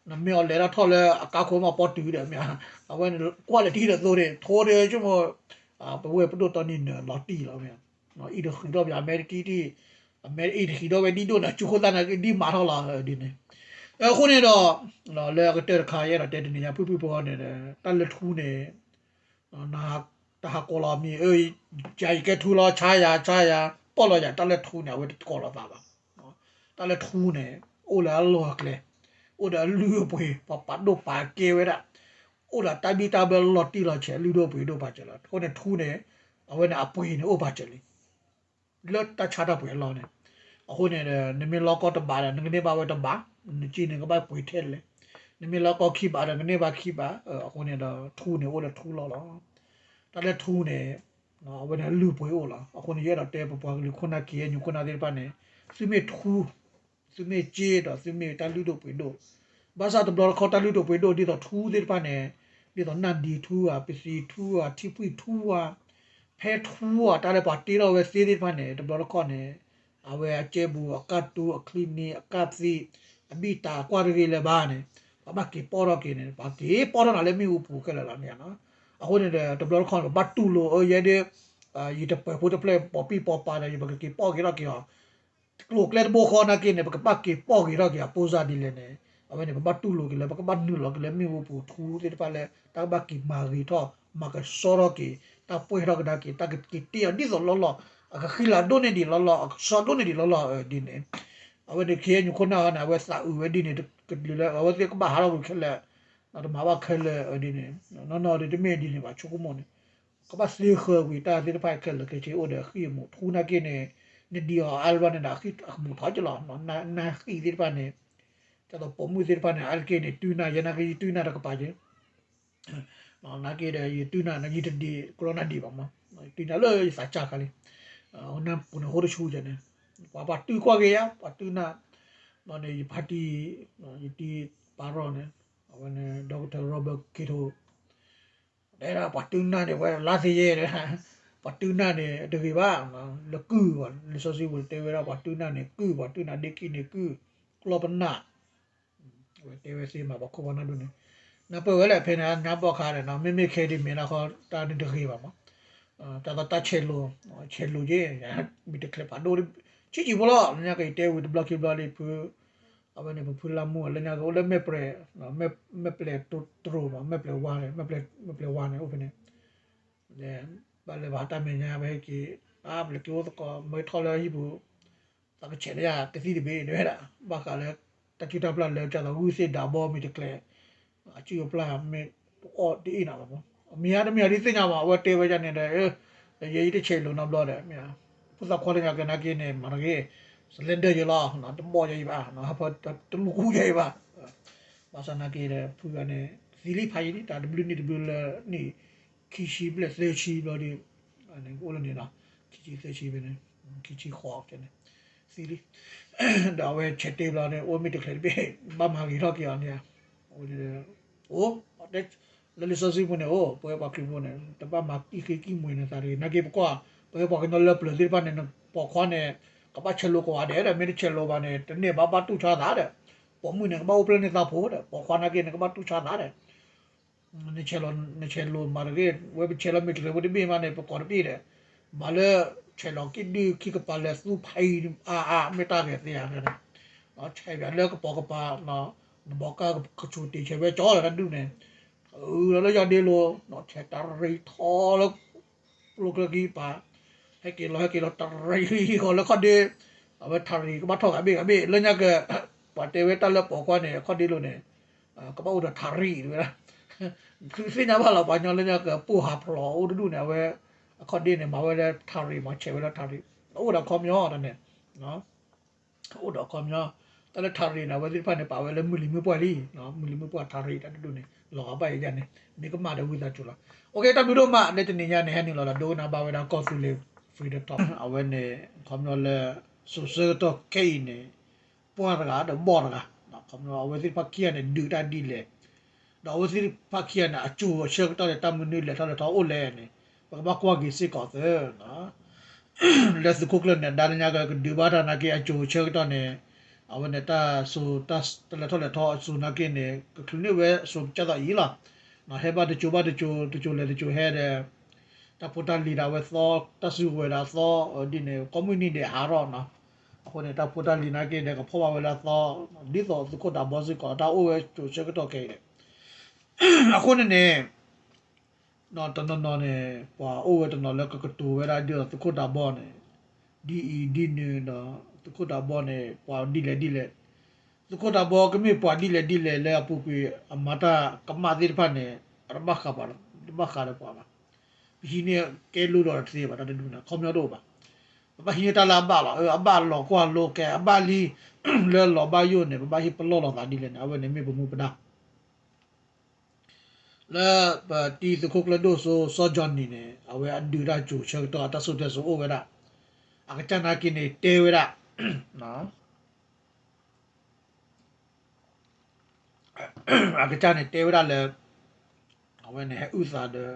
နမ့ၢ်အီၤလဲၤတၢ်ထီၣ်လၢအကါခိၣ်မးပီတုၤဒီးမ့ၢ် အဝဲန့ၣ် ကွၢ်လဲၤထံၣ်ဒီးသိဒီး ထိဒီးဆိကမိၣ် ပဝဲပဒိၣ်တီနံၤနၢၤလီၤတံၢ်လီၤမ့ၢ် အံၤတဃံးထီၣ်ပယီၤ အမဲာ်တကံတံၢ် အမဲာ်အံၤတဃံးထီၣ်ဝဲဒ်ဒိၣ်န့ၣ် ကၠူခိၣ်သၣ်န့ၣ် ဒ်မၤထီၣ်လီၤဒ်န့ၣ် အဃိန့ၣ်ဒီး လၢအကတၢၢ်တခါ ယအဲၣ်ဒိးတဲတနံၤညါ ဖုၣ်ဖုၣ်ဖိန့ၣ် တၢ်လၢထူန့ၣ် တၢ်ဟးကိးလီၤမံၤ ယၤယကဲထူလီၤ ဆါယၤ ဆါယၤ ပီၣ်လီၤယၤ တၢ်လၢထူန့ၣ် အဝဲတကိးလီၤသးဘၣ် တၢ်လၢထူန့ၣ် အိၣ်လၢအလီၢ်အကျဲ အိၣ်ဒီးအလုၢ်အပှ့ၤ ပှၤပာ်ဒိၣ်ပာ်ကဲဝဲဒၣ် အိၣ်ဒီးတၢ်ဘံၣ်တၢ်ဘၢလီၤတံၢ်လီၤဆဲး လုၢ်ဒိၣ်ပှ့ၤဒိၣ်ပာ်စၢၤလီၤ အဃိန့ၣ်ထူန့ၣ် အဝဲန့ၣ်အပှ့ၤန့ၣ်အိၣ်ပာ်စၢၤလံ လၢတၢ်ဆါတၢ်ပှ့ၤအလီၢ်န့ၣ် အဃိန့ၣ်ဒီး နမ့ၢ်လီၢ်ကီၢ်တဘးဒီး နကန့ၢ်ဘၣ်ဝဲတဘး နစ့န့ၣ်ကဘၣ်ပှ့ၤထဲလဲၣ် နမ့ၢ်လီၢ်ကီၢ်ခံဘးဒီး ကန့ၢ်ဘၣ်ခံဘး အဃိန့ၣ်ဒီး ထူန့ၣ်အိၣ်လၢထူလီၢ်လီၤ တၢ်လၢထူန့ၣ် အဝဲန့ၣ်အလုၢ်အပှ့ၤအိၣ်လီၤ အဃိန့ၣ် ယအဲၣ်ဒိးတဲပပှၤကလုာ်ခိၣ်နၢ် KNU ခိၣ်နၢ်သ့ၣ်တဖၣ်န့ၣ် သုမ့ၢ်ထူ သုမ့ၢ်စ့ဒီးသုမ့ၢ်တၢ်လုၢ်ဒိၣ်ပှ့ၤဒိၣ် ဘၣ်ဆၣ်တဘျီတခီၣ်တၢ်လုၢ်ဒိၣ်ပှ့ၤဒိၣ် ဒ်သိးထူသ့ၣ်တဖၣ်န့ၣ် ဒ်သိးနၢ်ဒံထူဧါ ပသံထူဧါ ထံဖှံၣ်ထူဧါ ဖဲထူဧါ တၢ်လၢပှၤတ့ထီၣ်ဝဲသ့သ့ၣ်တဖၣ်န့ၣ် တဘျီတခီၣ်န့ၣ် အဝဲအကဲဘူး အကၢ်တူ အချံနံၤ အကၢ်သံ အဘံၣ်တၢ်ကွၢ်တဂ့ၤလၢၤဘၣ်န့ၣ် ပှၤဘၣ်က့ၤပီၣ်ထီၣ်က့ၤန့ၣ် ပှၤက့ၤပီၣ်ထီၣ်နၤလၢမ့ၣ်အူပူၤခဲလၢာ်လီၤမ့ၢ်ဧါနီၤ အဃိန့ၣ်ဒီး တဘျီတခီၣ်န့ၣ် ပဘၣ်တူၢ်လိာ်အၢယဲဒၣ် ယတပၢၤဖိတဖျၢၣ် ပိာ်ပံၣ်ပိာ်ပၤဒီး ယပကက့ၤပီၣ်က့ၤထီၣ်က့ၤအီၤ ကျိၤကျဲတဘိဃီနာ်က့န့ၣ် ပကဘၣ်က့ၤပီၣ်က့ၤထီၣ်က့ၤအပိၢ်စၢ်ဒ်လဲၣ်န့ၣ် အဝဲန့ၣ် ပဘၣ်တူၢ်လိာ်က့ၤလၢ ပကဘၣ်နုာ်လီၤက့ၤလၢမ့ၣ်အူပူၤထူသ့ၣ်တဖၣ်လၢ တၢ်ကဘၣ်က့ၤမၤဂ့ၤထီၣ် မၤကဆှီထီၣ်က့ၤ တၢ်ပှဲၤထီၣ်ကဒါက့ၤ တၢ်ကက့ၤတ့ၢ်အီၤဒ်သိးလီၢ်လီၢ် အကဃံလၤဒိၣ်န့ၢ်ဒံးလီၢ်လီၢ် အကဆှီဒိၣ်န့ၢ်ဒံးလီၢ်လီၢ်ဒ်န့ၣ် အဝဲန့ၣ် ခ့ၣ်အဲၣ်ယူၣ်ခိၣ်နၢ်ဟီန့ၣ် အဝဲသးအုးဝဲဒ်န့ၣ် ကလုာ်လၢ အဝဲသ့ၣ်ကဘၣ်ဟးထီၣ်ကွံာ်ခဲလၢာ် တမၤဘၣ်ခဲလၢာ်ဒ်န့ၣ် နီၢ်နီၢ်ဒ်တမ့ၢ်ဒ်န့ၣ်ဘၣ် ဆိကမိၣ်န့ၣ် ကဘၣ်သ့ဃၢၤကွံာ်တၢ်သ့ၣ်တဖၣ်ခဲလၢာ်ခဲဆ့အိၣ်ဒီးဃံၣ်အမူးထူနာ်က့န့ၣ် နဒံးအီၤအါလၢၤဘျီန့ၣ်ဒီး အဃံၣ်အမူးထီၣ်ကလီၤ နၢ်ဃံၣ်သ့ၣ်တဖၣ်န့ၣ် ဒ်သိးပိာ်မုၣ်သ့ၣ်တဖၣ်န့ၣ် အါတက့ၢ်န့ၣ် တုၤနၢ်ယဲနာ်က့ ယတုၤနၢ်တကပၤက့ နာ်က့ဒီး ယတုၤနၢ် ယတဒံး ကလီနၢ်ဒံးဘၣ်မး တုၤနၢ်လၢယသးစၢ်ခါလံ နၢ်ပူၤန့ၣ်ဟိတဆူယဲန့ၣ် ပှၤပှၤတုၤကွၢ်က့ၤယါ ပှၤတုၤနၢ် ဘျီန့ၣ် ယဖါတံၢ် ယတံၢ်ပၢ်ရီၣ်န့ၣ် အဝဲန့ၣ် Doctor Robert Kyoto တဲဒၣ်ပှၤတုၤနၢ်န့ၣ် ဝဲလါသ့ယဲ ပှၤတုၤနၢ်န့ၣ် တဂ့ၤဘၣ် လၢကုၢ်ဘၣ် လံာ်စီဆှံပူၤတဲဝဲဒၣ် ပှၤတုၤနၢ်န့ၣ် ကုၢ် ပှၤတုၤနၢ်ဒ့ခံန့ၣ်ကုၢ် ကျီၢ်ပနၢ် အဝဲတဲဝဲသ့မး ပှၤခိၣ်ပှၤနၢ်ဒိၣ်န့ၣ် နၢ်ပၢၢ်ဝဲလၢဖဲန့ၣ် ညါဘီၣ်ခါဒီး မ့မ့ၢ်ခဲဒ်မ့ၢ်နၢ်ခီ တၢ်န့ၣ်တဂ့ၤဘၣ်မး တၢ်သီတၢ်ဆဲးလိၤ ဆဲးလိၤက့ မ့ၢ်တချဲးဖးဒိၣ် ဆံးဆံးဖိလီၤ လၢညါက့ၤတဲဝံၤတဘျီခံဘျီလံဖု အဝဲန့ၣ် ပဖုလါမူ လၢညါက့ၤအိၣ်လၢမဲၢ်ပျဲၤ မဲၢ်ပျဲၤတရိးမး မဲၢ်ပျဲၤဝါန့ၣ် မဲၢ်ပျဲၤဝါန့ၣ်အိၣ်ဖဲန့ၣ် ဘၣ်လဲၤဘၣ်တၢ်မဲာ်ညါ ပဟဲက့ၤ ပျဲၤက့ၤအိၣ်သကိး မ့ၢ်ထီၣ်လၢဟံၣ်ပူၤ သးကဆဲးလၢယၤတသံတဘ့ၣ် တဲဝဲဒၣ် ဘၣ်ဃးလၢ တၢ်စုတၢ်ပျၢ်လၢကၢ်သးဂုၢ်သ့ၣ်ဒးဘီမ့ၢ်တကျဲၤ အစုအပျၢ်မ့ၢ်အီၣ်တအ့ၣ်နၤလီၤမး အမ့ၢ်ဧါတမ့ၢ်ဧါဒ်သ့ၣ်ညါမး အဝဲတဲဝဲဒ်န့ၣ်ဒီး ယဲယတဆဲးလိၤနီတဘျီဒီး မ့ၢ်ဧါ ဖိသၣ်ခွါလၢညါက့ၤနာ်က့န့ၣ် မၤတဂ့ၤ စလဲၣ်ဒၢယဲလီၤ တဘီၣ်ယဲအံၤဘၣ် ဟးဖၢတလူၤကူယဲအံၤဘၣ် ဘၣ်ဆၣ်နာ်က့ဒီး ဖုဂၤန့ၣ် သံလံဖးယံၤန့ၣ် တၢ်တဘျုးနံၣ်တဘျုးလၢ နံၣ်ခံဆံဘျဲၣ်သၢဆံဘျီဒီး အိၣ်လၢန့ၣ်လီၤ ခံဆံသၢဆံဖဲန့ၣ် ခံဆံဃိးန့ၣ် သံလံ ဒီးအဝဲဆဲးတဲဘျီန့ၣ် အိၣ်မ့ၢ်တချဲးတဘ့ၣ် ဘၣ်မၤဂ့ၤထီၣ်က့ၤအီၤန့ၣ် အိၣ် လၢလံာ်စီဆှံပူၤန့ၣ် အိၣ် ပဝဲပှၤခရံာ်ဖိန့ၣ် တဘၣ်မၤကံၣ်ဃ့ကံၣ်မှံၤန့ၣ်သးတဂ့ၤ နာ်က့ပကွၢ် ပဝဲပှၤကညီလၢပျၢၤသ့ၣ်တဖၣ်န့ၣ် ပိာ်ခွါန့ၣ် ကဘၣ်ဆဲးလိၤကိးဂၤဒဲးဒီး မ့ၢ်တဆဲးလိၤဘၣ်န့ၣ် တန့ၢ်ဘၣ်ဘၣ်တူၢ်ဆါသးဒီး ပိာ်မုၣ်န့ၣ် ကဘၣ်အိၣ်ဖျဲၣ်န့ၢ်သးဖိဒီး ပိာ်ခွါနာ်က့န့ၣ် ကဘၣ်တူၢ်ဆါသးဒီး နဆဲးလိၤ နဆဲးလိၤမၤတဂ့ၤ ဝဲပဆဲးလီၤမ့ၢ်တဂ့ၤ ဝဲတဘ့ၣ်မးန့ၣ် ပကိးတဘ့ၣ်ဒီး မၤလၢ ဆဲးလီၤက့ၤဒုးခံကပၤလၢသူဖးအံၤအါအါ မ့ၢ်တၢ်ဂဲၤသ့ဧါ ဆဲးပၠးလၢကပိာ်ကပၤ နဘီကါကဆူးတ့ၢ်ဆဲးဝဲကၠီလီၤတၢ်ဒုးန့ၣ် အလီၤလၢယီၢ်ဒ့လိၤ ဆဲးတရံးထီလၢ ကျိချၢခံပၤ ဟဲက့ၤလီၤ ဟဲက့ၤလီၤတရံးဃီလၢခီၣ်ဒ့ အဝဲထရံးကဘၣ်ထီၣ်ဂၤဘ့ၣ်ဂၤဘ့ၣ် လၢညါက ပှၤတဲဝဲတၢ်လၢပိာ်ခွါန့ၣ် ခီၣ်ဒ့လိၤန့ၣ် ကဘၣ်အိၣ်ဒီးထရံးဝဲဒၣ် သ့ၣ်ညါဘၣ်လီၤ ပှၤကညီလၢညါကပိၢ်ဟးဖျိးအိၣ်တဒူၣ်န့ၣ် အဝဲ အခီၣ်ဒ့န့ၣ် မၤဝဲလၢထရံးမး ဆဲးဝဲလၢထရံး အိၣ်ဒီးခီပညီတၢ်န့ၣ် အိၣ်ဒီးခီပညီ တၢ်လၢထရံးန့ၣ် အဝဲသ့ၣ်တဖၣ်န့ၣ် ပာ်ဝဲလၢမုၢ်လံၤမုၢ်ပှၢ်လံ မုၢ်လံၤမုၢ်ပှၢ်ထရံးတၢ်တဒူၣ်န့ၣ် လီၤဂာ်ဘၣ်ယဲယဲန့ၣ် မ့ၢ်ကမၣ်ဒီးဝံသးစူၤလီၤ အိၣ်က့ၤ တၢ်ဘျုးဒိၣ်မး လၢတနံၤညါန့ၣ် ဟဲနုာ်လီၤဒီးဒိကနၣ်ဘၣ်ဝဲဒၣ်ကီၢ်သူလ့ၤ Freedom Talk အဝဲန့ၣ် ခီပညီလၢ စိၤဆၢကတီၢ်ခဲအံၤန့ၣ် ပှၢ်တဂၤဒီးဘီၣ်တဂၤ ခီပညီအဝဲသ့ၣ်တဖၣ်ခံဂၤန့ၣ် ဒုးတၢ်ဒ်လဲၣ် ဒီးအဝဲသ့ၣ်တဖၣ်ခံဂၤန့ၣ် အစိၤအဆၢကတီၢ်န့ၣ် တၢ်မနုၤလဲၤထီၣ်လဲၤထီအိၣ်လဲၣ်န့ၣ် ပကဘၣ်ကွၢ်က့ၤစ့ၢ်ကီးသၢ လၢသုးခိၣ်ကျၢၢ်န့ၣ် ဒါလၢညါကကဒုးဘၣ်တၢ်နာ်က့ အစိၤအဆၢကတီၢ်န့ၣ် အဝဲန့ၣ်တၢ်စိၤ တၢ်လဲၤထီၣ်လဲၤထီအစိၤနာ်က့န့ၣ် ကချုးန့ၢ်ဝဲစိၤကၢ်သိးအံၤလီၤ. ဟဲဘၣ်တစိၤဘၣ်တစိၤ တစိၤလဲၤတစိၤဟဲဒီး တၢ်ဖိတၢ်လံၤဒီးအဝဲသီ တၢ်စုကဝဲၤဒီးအသီ ဒ်န့ၣ် ကိးမုၢ်နံၤဒဲးဟးထီၣ်နီၤ. အဃိန့ၣ် တၢ်ဖိတၢ်လံၤနာ်က့ဒီး ကဖီၣ်ဘၣ်ဝဲလၢအသီ ဒ်သိးသုးခိၣ်ဒးဘီစ့ၢ်ကီး တၢ်အိၣ်ဝဲစိၤဆၢကတီၢ်ခဲအံၤဒီး အဃိန့ၣ်န့ၣ် တနီၤနီၤန့ၣ် ပှၤအိၣ်ဝဲတနီၤလၢကကတိၤဝဲဒၣ်ဒ်သိးသုးခိၣ်ဒးဘီန့ၣ် ဒ်အံၤဒ်နုၤဒီး သုးခိၣ်ဒးဘီန့ၣ် ပှၤဒ်လဲၣ်ဒ်လဲၣ် သုးခိၣ်ဒးဘီကမ့ၢ်ပှၤဒ်လဲၣ်ဒ်လဲၣ်လၢအပူၤကွံာ် အမၤတၢ်ကမၣ်သ့ၣ်တဖၣ်န့ၣ် အတဘၣ်ဃးပှၤ တဘၣ်ဃးဒီးပှၤဘၣ်. ပဟံးန့ၢ်ကဲလိဒီးတသ့ဘၣ် တၢ်တဒူၣ်န့ၣ် ခီပညီတအိၣ်ဘၣ်. ပဘၣ်ဟံးန့ၢ်တၢ်လၢအဘၣ်လီၤ. အဘၣ်လီၤကွၢ်လိကဲ အဘၣ်လံ လၢလီၤဘၣ်ယိၣ်န့ၣ် ပဘၣ်ဟ့ၣ်ပလီၢ်လိာ်သးဒ်လဲၣ်န့ၣ် အဝဲန့ၣ်မ့ၢ်ပမူပဒါ လၢပတံၤသုးခိၣ်ကျၢၢ်ဒိၣ်စိ စီၤကၠီနံၤန့ၣ် အဝဲအဒုးတၢ်စိၤဆၢကတီၢ် အတၢ်စိၤတဲစိၤအိၣ်ဝဲဒၣ် အကစၢ်နာ်က့န့ၣ် တဲဝဲဒၣ် အကစၢ်န့ၣ်တဲဝဲဒၣ်လၢ အဝဲန့ၣ်ဟဲအုၣ်သးဒီး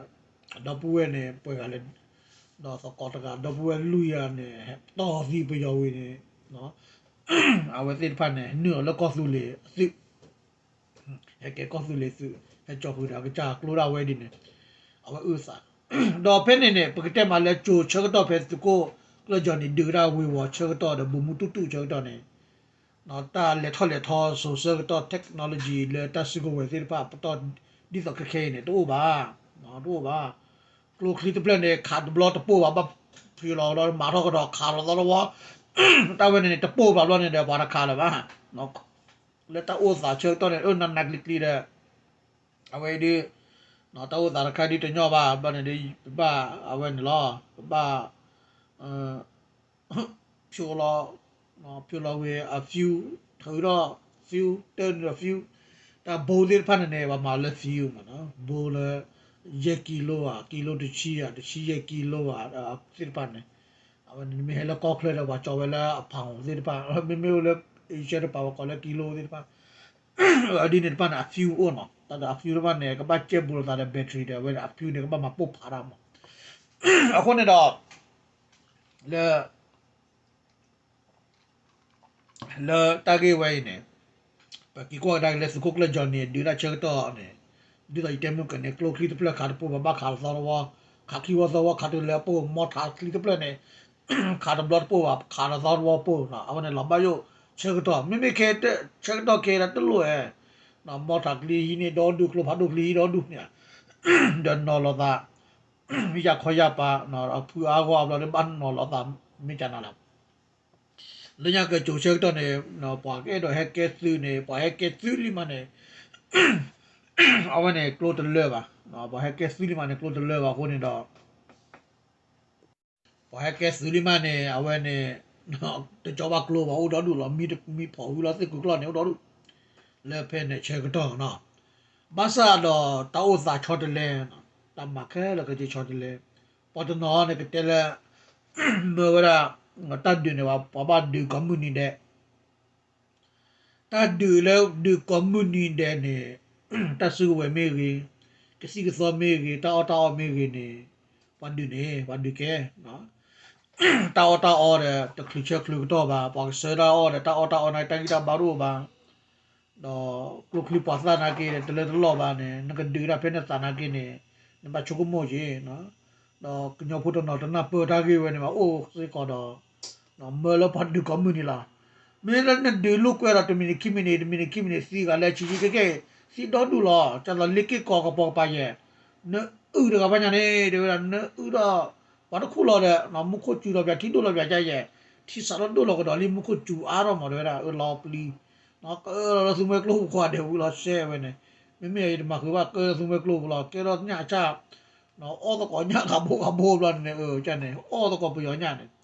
ဒီပုၢ်ဝဲၢ်န့ၣ် ပှဲၤဂၤလဲၣ် ဒီးသကိးတဂၤ ဒီပုၢ်ဝဲၢ်လွံၢ်ဂၤန့ၣ် ဟဲတီၢ်သံပယီၤဝံၤန့ၣ် အဝဲသ့ၣ်တဖၣ်န့ၣ် ဟဲနုာ်အီၤလၢကီၢ်သူလ့ၤအသုး ဟဲကဲကီၢ်သူလ့ၤသုး ဟဲကၠီဃုာ်ဒီးအကစၢ်ကျိဒၣ်ဝဲဒ်န့ၣ် အဝဲအုၣ်သး ဒီးဖဲန့ၣ်န့ၣ် ပကတဲမးလၢစိၤဆၢကတီၢ်ဖဲသုးခိၣ်ကျၢၢ်ကၠီနံၤဒုးတၢ်ဝ့ၤဝီၤဆၢကတီၢ်ဒီး ဘိးမူတူၢ်တူၢ်ဆၢကတီၢ်န့ၣ် တၢ်လဲၤထီၣ်လဲၤထီစိၤဆၢကတီၢ် technology လၢတၢ်စုကဝဲၤသ့ၣ်တဖၣ်ပတီၢ်ဒ်သိးခဲခဲအံၤန့ၣ် တအိၣ်ဘၣ်, တအိၣ်ဘၣ်. ကျိချံတဖျၢၣ်န့ၣ် ခးတဘျီတပိၢ်ဘၣ်, ဘၣ်ဖုလီၤဒီးမၤထီၣ်ကဒီးခးလီၤသီတဝီ, တၢ်ဝဲန့ၣ်န့ၣ် တပိၢ်ဘၣ်ဘျီန့ၣ်ဒီး ပှၤတခးလၢၤဘၣ်. လၢတၢ်အိၣ်သးဆၢကတီၢ်န့ၣ် အၢနးနးကျံၤကျံၤဒီး အဝဲအံၤဒ် တၢ်အိၣ်သးတခါဒ်တညီဘၣ်ဘျီန့ၣ်ဒီး ပဘၣ်အဝဲန့ၣ်လီၤ, ပဘၣ် ဖျိလီၤ, ဖျိလီၤဝဲအ fuel, ထုးထီၣ် fuel, တၢနုာ်ဒီး fuel, တၢ်ဘိသ့ၣ်တဖၣ်န့ၣ်န့ၣ် ပှၤမၤလၢ fuel မးနီၤ, ဘိလၢ ယဲၢ်ကံလိဧါ, ကံလိတဆံဧါ, တဆံယဲၢ်ကံလိဧါ, သ့ၣ်တဖၣ်န့ၣ်, အဝဲန့ၣ်မ့ၢ်ဟဲလၢကီၢ်ချၢဒီး ပှၤကၠီဝဲလၢအ pound သ့ၣ်တဖၣ်, မ့မ့ၢ်အိၣ်လၢ Asia တပၤ ပှၤကိးလၢကံလိသ့ၣ်တဖၣ် အဒ်န့ၣ်တဖၣ်န့ၣ် အ fuel အိၣ်နီၤ, တၢ်ဒီးအ fuel တဖၣ်န့ၣ် ကဘၣ်ကဲဘူးလိာ်သးဒီး battery ဒီး အဝဲန့ၣ်အ fuel န့ၣ် ကဘၣ်မၤပိၢ်ဖးတၢ်မး. အဃိန့ၣ်ဒီး လၢ လၢတၢ်ဂ့ၢ်ဝဲအံၤန့ၣ် ပက့ၤကွၢ်ကဒါက့ၤလၢသုးခိၣ်ကျၢၢ် Johnny ဒုးတၢ်ဆၢကတီၢ်န့ၣ်, ဒ်သိးယတဲမုၢ်ကန့ၣ် ကျိချံတဖျၢၣ်ခးတပိၢ်ဘၣ် ဘၣ်ခးလီၤသီတဝီ, ခးချံဝီသီဝီ ခးတုၤလၢအပိၢ် မီထးချံတဖျၢၣ်န့ၣ် ခးတဘျီတပိၢ်ဘၣ် ခးလီၤသီတဝီပိၢ်နီၤ, အဝဲန့ၣ်လီၤဘၣ်ယိၣ်ဆၢကတီၢ် မ့မ့ၢ်ခဲ ဆၢကတီၢ်ခဲဒၣ်တလိၣ်ဧါ, မီထးချံဟံးန့ၢ်ဒီဒူၣ် ကျိဖးဒိၣ်ချံဟံးဒီဒူၣ်န့ၣ် ဒီးနီၤလီၤသး ယၢ်ခီယၢ်ပၤ ဖုအါဂီၢ်အဘျီဒီးဘၣ်နီၤလီၤသး မ့ၢ်ကနၤလီၤ. လၢညါက့ၤကိၤဆၢကတီၢ်န့ၣ် ပှၤကအဲၣ်ဒိးဟဲကဲသုးန့ၣ် ပှၤဟဲကဲသုးလံမးန့ၣ် အဝဲန့ၣ်ကျိတလၢဘၣ်, ပှၤဟဲကဲသုးလံမးန့ၣ် ကျိတလၢဘၣ်အဃိန့ၣ်ဒီး ပှၤဟဲကဲသုးလံမးန့ၣ် အဝဲန့ၣ် တကၠီဘၣ်ကျိဘၣ်အိၣ်ဒီဒူၣ်လီၤ, မံဖီၣ်ဝံၤလီၤသ့ၣ်ကုာ်ကျီၢ်န့ၣ်အိၣ်ဒီဒူၣ် လၢဖဲန့ၣ်ဆၢကတီၢ်နီၤ, ဘၣ်ဆၣ်ဒီးတၢ်အိၣ်သးဆီတလဲ, တၢ်မၤခဲလၢာ်ကက့ၤဆီတလဲ, ပှၤတနီၤန့ၣ်ကတဲလၢ မၢဝဲဒၣ် တၢ်ဒုးန့ၣ် ပှၤဘၣ်ဒုးကိးမုၢ်နံၤဒဲး တၢ်ဒုးလၢဒုးကိးမုၢ်နံၤဒဲးန့ၣ် တၢ်စုကဝဲၤမ့ၢ်ဂ့ၤ, ကသံၣ်ကသီမ့ၢ်ဂ့ၤ, တၢ်အီၣ်တၢ်အီမ့ၢ်ဂ့ၤန့ၣ် ပှၤဒုးန့ၣ် ပှၤဒုးကဲ, တၢ်အီၣ်တၢ်အီဒီး တချုးဆၢချုးကတီၢ်ဘၣ်, ပှၤကဆၢတၢ်အီၣ်ဒီး တၢ်အီၣ်တၢ်အီန့ၣ် တၢ်ဂံၢ်တၢ်ဘါတအိၣ်ဘၣ်, ဒီးကျိချံပှၤသၣ်နာ်က့ဒီး တလၢတလီၢ်ဘၣ်န့ၣ် နကဒုးတၢ်ဖဲနသးနာ်က့န့ၣ် နဘၣ်ဆိကမိၣ်က့ၤ, ဒီးကညီဖိတနီၤတနၢ်ပၢၢ်တၢ်ဂ့ၢ်ဝဲန့ၣ်ဘၣ် အိၣ်စ့ၢ်ကီးဒီး မၢလၢပှၤဒုးကိးမုၢ်နံၤလီၤ. မ့ၢ်လၢနဒုးလိာ်ကွဲဒီး တမံၤနံၤခံမံၤနံၤ တမံၤနံၤခံမံၤနံၤ သံဂၤလၢအဆံးဆံးကဲကဲ သံဒီဒူၣ်လီၤ. ကၢ်သိးလ့ၢ်က့ၢ်ကီးကပီၤကပၤယဲၢ် နအုၣ်တဂၤဘၣ်ညါန့ၣ် တဲဝဲဒၣ် နအုၣ်ဒီး ပှၤတခူၣ်လီၤဒီး မူခိၣ်စူၤလီၤပၠး ထံဒိၣ်လီၤပၠးကယဲၢ် ထံစးထီၣ်ဒိၣ်လီၤကဒီးလံ မူခိၣ်စူၤအါထီၣ်မး တဲဝဲဒၣ် အၢလီၤပျံၤ ကၢလီၤလၢသူမှဲကျိပူၤဃီဒဲးဝံၤလီၤစဲဝဲန့ၣ် မ့မ့ၢ်ယတမၤဃုာ်ဘၣ် ကၢလၢသူမှဲကျိပူၤလီၤ ကဲထီၣ်ညၣ်အဆၣ် အီၣ်သကိးညၣ်ဂၤဘိဂၤဘိဘျီန့ၣ် ကန့ၣ် အီၣ်သကိးပယီၤညၣ်န့ၣ်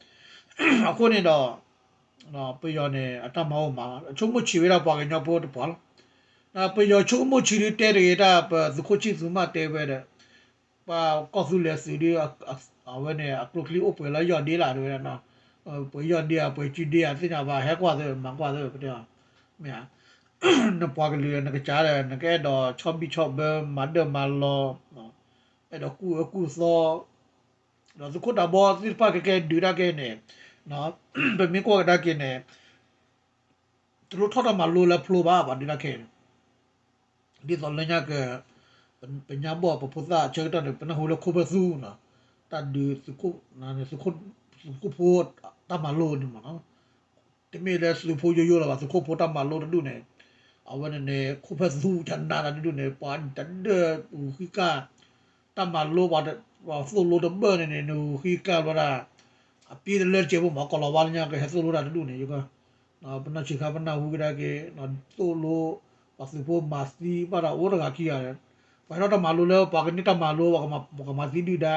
အဃိန့ၣ်ဒီး ပယီၤန့ၣ် အတၢ်မၤအိၣ်မး အဆိကမိၣ်ဆံးဝဲဒၣ်ပှၤကညီဖိတပှၤလီၤ. ပယီၤဆိကမိၣ်ဆံးဒုးတဲတဂ့ၤတၢ် ပသုးခိၣ်ဆံၣ်သူမးတဲဝဲဒီး ပှၤကီၢ်သူလ့ၤသုးဒုး အဝဲန့ၣ် အကျိချံအိၣ်ပှဲၤလီၤယီၢ်ဒ့လၢ တဲဝဲဒၣ် ပှဲၤယီၢ်ဒ့ဧါ ပှဲၤစုဒ့ဧါ သ့ၣ်ညါဘၣ် ဟဲကွၢ်သ့ မၤကွၢ်သ့ ပတဲ မ့ၢ်ဧါ နပှၤကလုာ်နကစၢ်ဒီး နကအဲၣ်ဒိးဆီဘံၣ်ဆီဘၢ မၤဒၢၣ်မၤလီၤ အဲၣ်ဒိးကူၣ်အၢကူၣ်သီ ဒီးသုးခိၣ်ဒးဘီသ့ၣ်တဖၣ်ကကဲဒုးတၢ်ကဲန့ၣ် ပမ့ၢ်ကွၢ်ကဒါက့ၤန့ၣ် တလိၣ်ထီၣ်တၢ်မၤလိလၢဖျိဘၣ် ပှၤဒုးတၢ်ခဲန့ၣ် ဒ်သိးလၢညါက ပညါဘီၣ်ပဖိသၣ်ဆၢကတီၢ်န့ၣ် ပနၢ်ဟူလၢခိၣ်ဖၢၣ်သူနီၤ တၢ်ဒုး သုးခိၣ်ဖိတၢ်မၤလိန့ၣ်မးနီၤ တမ့ၢ်လၢသုးဖိယိယိလၢၤဘၣ် သုးခိၣ်ဖိတၢ်မၤလိတဒူၣ်န့ၣ် အဝဲန့ၣ်န့ၣ် ခိၣ်ဖၢၣ်သူတနါတဒူၣ်န့ၣ် ပှၤတဒၢးဃုဃံကၢ် တၢ်မၤလိ ပှၤသိၣ်လိတဘၢၣ်န့ၣ်န့ၣ် နဃုဃံကၢ်ဘျီဒၣ် အပ့တလၢတစဲးဖိမး ကီၤလၤဝါလၢညါကဟဲသိၣ်လိတၢ်တဒူၣ်န့ၣ် ယက ပနၢ်ဆံးခါပနၢ်ဟူကဒါက့ၤ သိၣ်လိ ပှၤသုးဖိမၤသံဘၣ်ဒီးအိၣ်တဂၤခံဂၤ ပှၤဟဲထီၣ်တၢ်မၤလိလၢပှၤကန့ၢ်တၢ်မၤလိ ပှၤကမၤသံဒုၣ်ဒါ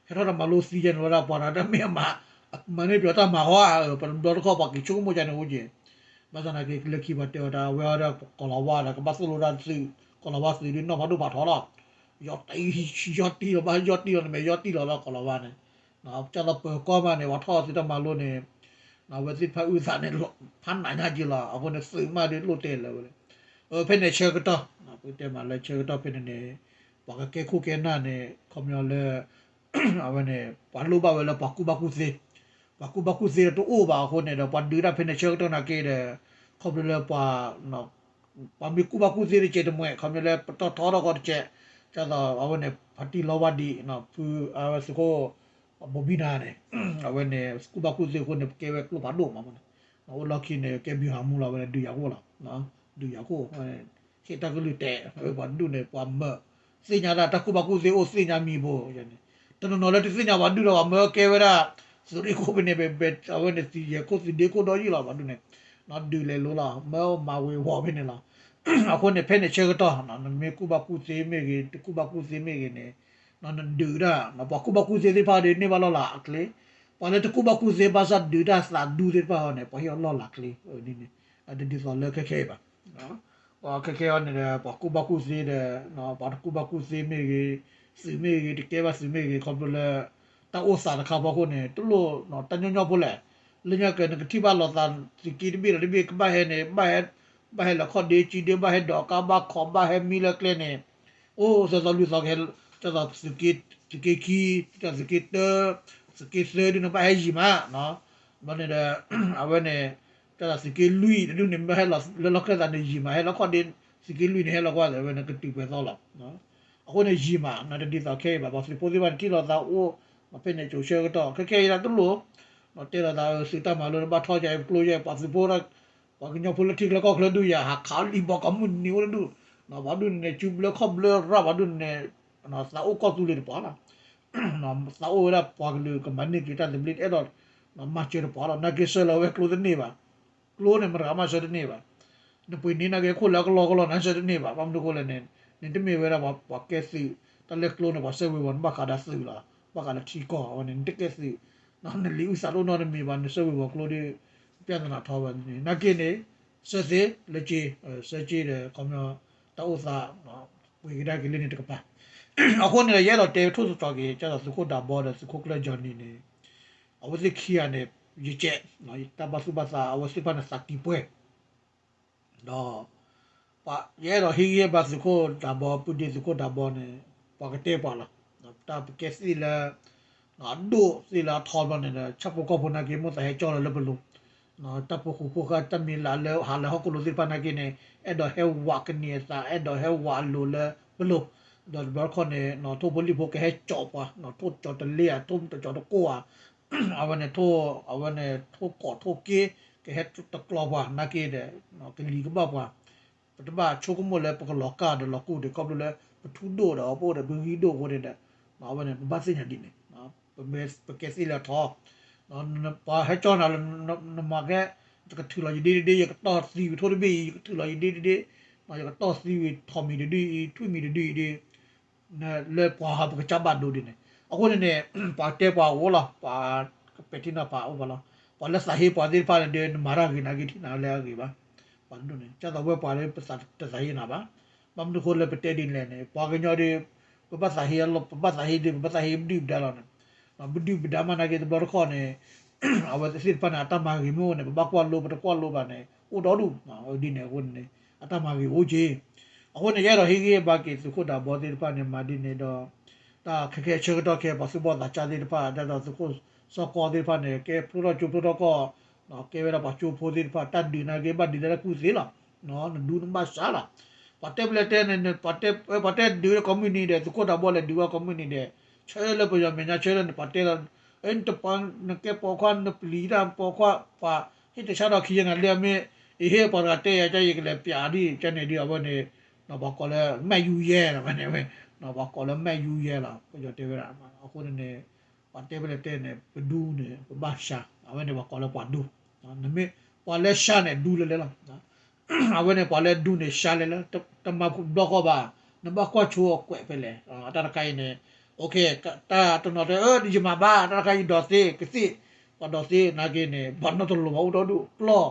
ဟဲထီၣ်တၢ်မၤလိသံယဲၢ်န့ၣ်ဝဲဒၣ် ပှၤတၢ်တမ့ၢ်အမၤ မၤန့ၢ်ပယီၤတၢ်မၤဟီဧါ ပတဘျီတခီၣ်ပှၤက့ၤဆိကမိၣ်ကန့ၣ်အိၣ်က့ၤ ဘၣ်ဆၣ်သနာ်က့ လၢခံပှၤတဲအီၤတၢ် အဝဲအီၤဒီးကီၤလၤဝါဒီး ကဘၣ်သိၣ်လိတၢ်သုး ကီၤလၤဝါသုးဒုးနီၢ်ဖးဒိၣ်ဖးထီလီၤ ယီၢ်တံၢ်လီၤဘၣ် ယီၢ်တံၢ်လီၤ နမ့ၢ်ယီၢ်တံၢ်လီၤလၢကီၤလၤဝါန့ၣ် ကၢ်သိးပၢၤကီၢ်မးန့ၣ် ပှၤထီၣ်သုးတၢ်မၤလိန့ၣ် အဝဲသ့ၣ်တဖၣ်အုၣ်သးန့ၣ် ဖးနးညါက့ၤလီၤ အဃိန့ၣ်သုးမးဒ်လိၣ်တဲလၢဝဲ ဖဲန့ၣ်ဆၢကတီၢ် ပတဲမးလၢဆၢကတီၢ်ဖဲန့ၣ်န့ၣ် ပှၤကကဲခိၣ်ကဲနၢ်န့ၣ် ခီပညီလၢ အဝဲန့ၣ် ပှၤလိၣ်ဘၣ်ဝဲလၢပှၤကူၣ်ဘၣ်ကူၣ်သ့ ပှၤကူၣ်ဘၣ်ကူၣ်သ့ဒီးတအိၣ်ဘၣ်အဃိန့ၣ်ဒီး ပှၤဒုးတၢ်ဖဲန့ၣ်ဆၢကတီၢ်နာ်က့ဒီး ခီဖျိလၢပှၤ ပှၤမ့ၢ်ကူၣ်ဘၣ်ကူၣ်သ့တကဲးတမှဲး ခီဖျိလၢပတီၢ်ထီထီၣ်ကီတကဲး ကၢ်သိးအဝဲန့ၣ် ဖါတံၢ်လီဝါဒံး ဖုအဝဲသုးခိၣ် ဘိဘံနၤန့ၣ် အဝဲန့ၣ် ကူၣ်ဘၣ်ကူၣ်သ့အဃိန့ၣ် ပကဲဝဲကျိဖးဒိၣ်မးန့ၣ် အိၣ်လီၢ်ခံန့ၣ် ကဲဘံၤဟးမူလီၤ ဝဲဒုးယၤခိၣ်လီၤ. ဒုးယၤခိၣ် ဟ့ၣ်တၢ်ကလုၢ်တဲာ် ပှၤဒူၣ်န့ၣ် ပှၤမၢသ့ၣ်ညါတၢ် တၢ်ကူၣ်ဘၣ်ကူၣ်သ့အိၣ်သ့ၣ်ညါမံၤဘိန့ၣ် တနီၤနီၤလၢတသ့ၣ်ညါပှၤဒူၣ်ဒီး ပှၤမၢကဲဝဲဒၣ် သုးရ့ၣ်ခိၣ်ဖဲန့ၣ် အဝဲန့ၣ်သုးယဲၢ်ခိၣ်သုးဒ့ခိၣ်ဒီးယံာ်လီၤ ပှၤဒူၣ်န့ၣ် ဒုးလဲၤလိၤလီၤ မၢမၤဝ့ၤဝီၤဖဲန့ၣ်လီၤ. အဃိန့ၣ် ဖဲန့ၣ်ဆၢကတီၢ် နမ့ၢ်ကူၣ်ဘၣ်ကူၣ်သ့မ့ၢ်ဂ့ၤ တကူၣ်ဘၣ်ကူၣ်သ့မ့ၢ်ဂ့ၤန့ၣ် နဒုးတၢ် ပှၤကူၣ်ဘၣ်ကူၣ်သ့သ့ၣ်တဖၣ်ဒီး န့ၢ်ဘၣ်လီၢ်လၤအချ့, ပှၤလၢတကူၣ်ဘၣ်ကူၣ်သ့ဘၣ်ဆၣ်ဒုးတၢ်သးဒူသ့ၣ်တဖၣ်အီၤန့ၣ် ပှၤဟ့ၣ်အီၤလီၢ်လၤချ့န့ၣ် တဒ်သိးလၢခဲခဲအံၤဘၣ်. ခဲခဲအံၤန့ၣ်ဒီး ပှၤကူၣ်ဘၣ်ကူၣ်သ့ဒီး ပှၤတကူၣ်ဘၣ်ကူၣ်သ့မ့ၢ်ဂ့ၤ, သုးမ့ၢ်ဂ့ၤ, တကဲဘၣ်သုးမ့ၢ်ဂ့ၤ, ခီဖျိလၢ တၢ်အိၣ်သးတခါဖီခိၣ်န့ၣ် တလိၣ်တၢ်ညီညီဖိလဲၣ်. လၢညါက့ၤ နကထံၣ်ဘၣ်လိာ်သး သုးက့တဘ့ၣ်ဒီးတဘ့ၣ် ကဘၣ်ဟဲန့ၣ် ဘၣ်ဟဲလီၤခီၣ်ဒ့ကံဒ့ ဘၣ်ဟဲဒိးကါ ဘၣ်ခိး ဘၣ်ဟဲမံလၢကျဲန့ၣ် အိၣ်သီသီလွံၢ်သီကဟဲ သုးက့ခံ, သုးက့တၢ, သုးက့သၢဒ်န့ၣ် ဘၣ်ဟဲယံၤမး ဘျီန့ၣ်ဒီး အဝဲန့ၣ် သုးက့လွံၢ်တဒူၣ်န့ၣ် ဘၣ်ဟဲလီၤလၢလီၢ်ခၢၣ်သးန့ၣ်ယံၤမး ဟဲလီၤခီၣ်ဒ့ သုးက့လွံၢ်န့ၣ် ဟဲလီၤကွၢ်အဝဲန့ၣ် ကတုၤပှဲၤသီလီၤ. အဃိန့ၣ်ယံၤမး တဒ်သိးခဲအံၤဘၣ် ပှၤသုးဖိသ့ၣ်တဖၣ်န့ၣ်ထံၣ်လိာ်သးအိၣ် ဖဲန့ၣ်ကၠိဆၢကတီၢ် ခဲခဲအံၤဒၣ်တလိၣ် တဲလိာ်သးသုးတၢ်မၤလိန့ၣ် ဘၣ်ထီၣ်က့ၤပကျိယဲၢ် ပှၤသုးဖိ ပှၤကညီဖိလၢထံချၢကီၢ်ချၢဒုးယၤ ဟးခးလံာ်ဘီကီးမုၢ်နံၤအိၣ်တဒူၣ် ပှၤဒူၣ်န့ၣ် စုဘျၢခီၣ်ဘျၢရၣ် ပှၤဒူၣ်န့ၣ် သးအိၣ်ကီၢ်သူလ့ၤတပှၤလီၤ. သးအိၣ်ဝဲဒၣ်ပှၤကလုာ်ကမၤန့ၢ်က့ၤတၢ်သဘျ့ တအဲၣ်ဒိး မၤစၢၤတပှၤလီၤ. နာ်က့ဆှၢလီၤဝဲကျိတန့ၢ်ဘၣ်. ကျိန့ၣ် မတၤဂၤမၤဆှၢတန့ၢ်ဘၣ်. နပှ့ၤန့ၢ်နာ်က့ခိၣ်လၢအကလီကလီ နဆှၢတန့ၢ်ဘၣ်. ဘၣ်မနုၤအဃိလဲၣ်န့ၣ် နတမ့ၢ်ဝဲဒၣ်ပှၤကဲသုး တၢ်လဲၤကျိန့ၣ် ပှၤဆၢဝ့ၤဝီၤန့ၣ် ဘၣ်ဃးဒီးသုးလီၤ. ဘၣ်ဃးဒီးထံကီၢ်အဝဲန့ၣ် နတကဲသုး နလံာ်အုၣ်သးတအိၣ်နီတမံၤဘၣ် နဆၢဝ့ၤဝီၤကျိဒီး ပြဿနာထီၣ်ဝဲန့ၣ် နာ်က့န့ၣ် ဆၢသ့လၢက့ ဆၢက့ဒီး ခီပညီ တၢ်အိၣ်သး ပှ့ၤကဒါက့ၤလၢန့ၣ်တကပၤ အဃိန့ၣ်ဒီး ယအဲၣ်ဒိးတဲထိၣ်သတြီၤက့ၤ ကၢ်သိးသုးခိၣ်ဒးဘီဒီးသုးခိၣ်ကျၢၢ်ကၠီနံၤန့ၣ် အဝဲသ့ၣ်ခံဂၤန့ၣ် ယကဲ တၢ်ဘၣ်သူၣ်ဘၣ်သး အဝဲသ့ၣ်တဖၣ်န့ၣ်သးကံၢ်ပှဲၤ ဒီး ယအဲၣ်ဒိးဟ့ၣ်ဂံၢ်ဟ့ၣ်ဘါသုးခိၣ်ဒးဘီ ပုၢ်ဒ့သုးခိၣ်ဒးဘီန့ၣ် ပှၤကတဲပှၤလီၤ. တၢ်ပကဲသ့ၣ်လၢ အဒိၣ်သ့ၣ်လၢအထီဘျီန့ၣ်ဒီး ဆၣ်ဖိကီၢ်ဖိနာ်က့ မိၣ်သးဟဲကၠီလီၤလၢပလိၤ တၢ်ပိာ်ဃုာ်ဖိဃာ် တၢ်မံၤလၢ်လၢဟးလၢဟီၣ်ကလိၤသ့ၣ်တဖၣ်နာ်က့န့ၣ် အဲၣ်ဒိးဟဲဝးကနံၤအသး အဲၣ်ဒိးဟဲဝးအလိၤလၢပလိၤ ဒီးတဘျီတခီၣ်န့ၣ် ထိၣ်ဖိလံၣ်ဖိကဟဲကၠီပှၤ ထိၣ်ကၠီတလ့ဧါ ထိၣ်ကၠီတကိၢ်ဧါ အဝဲန့ၣ် အဝဲန့ၣ် ထိၣ်ကိးထိၣ်က့ ကဟဲတကျီပှၤနာ်က့ဒီး ကလံၤကဘၣ်ပှၤ ပတဘၣ်ဆိကမိၣ်လၢပကလီၤကၢ်ဒီးလီၤကူၣ်ဒီး ခီဖျိလၢပထူဒိၣ်ဒီးအပအိၣ်ဒီး ပဂံၢ်ဒိၣ်အဃိန့ၣ်ဒီး အဝဲန့ၣ် ပဘၣ်သ့ၣ်ညါဒ်န့ၣ် ပကဲသ့ၣ်လၢအထီ ပှၤဟဲကၠီနၤလၢ နမၤကဲ ယကထုးလီၤယဒ့တဒ့ ယကတီၢ်သံဝံၤထိၣ်တဘ့ၣ်အံၤ ယကထုးလီၤယဒ့တဒ့ ယကတီၢ်သံဝံၤထီၣ်မံၤတဒုအံၤ ထွံၣ်မံၤတဒုအံၤဒီး လၢပှၤဟးပကစၢ်ဘၣ်ဒိဒ်န့ၣ် အဃိန့ၣ်န့ၣ် ပှၤတဲပှၤအိၣ်လီၤ ပှၤကပဲာ်ထံနီၤဖးအိၣ်ပှၤလီၤ ပှၤလၢသးဟ့ပှၤသ့ၣ်တဖၣ်န့ၣ်ဒီး နမၤတၢ်ဂ့ၤနာ်က့ထံၣ်နၤလၢအဂ့ၤဘၣ် ပှၤတဒူၣ်န့ၣ် ကၢ်သိးဝဲပှၤလၢပသးတသးဟ့နၤဘၣ် ဘၣ်မနုၤအဃိလၢပတဲဒ်န့ၣ်လဲၣ်န့ၣ် ပှၤကညီဒီး ပဘၣ်သးဟ့အလီၢ် ပဘၣ်သးဟ့ဒီး ပဘၣ်သးဟ့ပဒုၣ်ပဒါလီၤန့ၣ် ပဒုၣ်ပဒါမးနာ်က့တဘျီတခီၣ်န့ၣ် အဝဲသ့ၣ်တဖၣ်န့ၣ် အတၢ်မၤဂ့ၤမ့ၢ်အိၣ်န့ၣ် ပဘၣ်ကွၢ်လိ ပတကွၢ်လိဘၣ်န့ၣ် အိၣ်ဒီဒူၣ် ဒ်န့ၣ်အဃိန့ၣ် အတၢ်မၤဂ့ၤအိၣ်က့ အဃိန့ၣ် ယအဲၣ်ဒိးဟ့ၣ်ဂံၢ်ဟ့ၣ်ဘါက့ၤသုးခိၣ်ဒးဘီသ့ၣ်တဖၣ်န့ၣ် မၤဒ်န့ၣ်ဒီး တၢ်ခဲခဲအံၤဆၢကတီၢ်ခဲအံၤ ပှၤသူၣ်ဘီၣ်သးစၢ်သ့ၣ်တဖၣ် ဒ်သိးသုးခိၣ်စီၤကီသ့ၣ်တဖၣ်န့ၣ် ကဲဖျိထီၣ်ကၠိဖျိထီၣ်ကီၢ် ကဲဝဲဒၣ်ပှၤကၠိဖိသ့ၣ်တဖၣ် တၢ်ဒုးနာ်က့ဘၣ်ဒုးလၢတၢ်ကူၣ်သ့လီၤ နဒူနဘၣ်စှၤလီၤ ပှၤတဲပလဲၤတဲန့ၣ် ပှၤတဲဒုးကိးမုၢ်နံၤဒီး သုးခိၣ်ဒးဘီလဲၤဒုးဝဲကိးမုၢ်နံၤဒီး ဆၢလၢပယီၤမဲာ်ညါဆၢလၢန့ၣ် ပှၤတဲလီၤ နတပှၤနကဲပိာ်ခွါ နပျံၤတၢ်ပိာ်ခွါ ပှၤဟ့ၣ်တဆါဒီးခံယဲၢ်နၤလၢအမ့ၢ် ယဟ့ၣ်ပှၤတဂၤတဲယၤ ကၢ်ယကလဲၤပျးဒ်ကၢ်န့ၣ်ဒ်အဝဲန့ၣ် ပှၤကိးလၢမဲာ်ယူၤယဲၢ်လီၤဝဲန့ၣ်ဝဲ ပှၤကိးလၢမဲာ်ယူၤယဲၢ်လီၤ ပယီၤတဲဝဲဒၣ် အဃိန့ၣ်န့ၣ် ပှၤတဲပလဲၤတဲန့ၣ် ပဒူန့ၣ် ပဘၣ်စှၤ အဝဲန့ၣ်ပှၤကိးလၢပှၤဒူ နမ့ၢ်ပှၤလၢစှၤန့ၣ် ဒူလဲၤလဲၤလီၤ အဝဲန့ၣ်ပှၤလၢဒူန့ၣ် စှၤလဲၤလဲၤ တမၤဘျီဃီဘၣ် နဘၣ်ကွၢ်ဆိအကွဲးဖဲလဲၣ် တၢ်တခါအံၤန့ၣ် တၢ်တနီၤတဲ ယမၤဘၣ် တၢ်တခါအံၤဒိးသ့ ကသ့ ပှၤဒိးသ့နာ်က့န့ၣ် ပှၤနီတလီၤဘၣ်အိၣ်ဒီဒူၣ် ပျီၢ်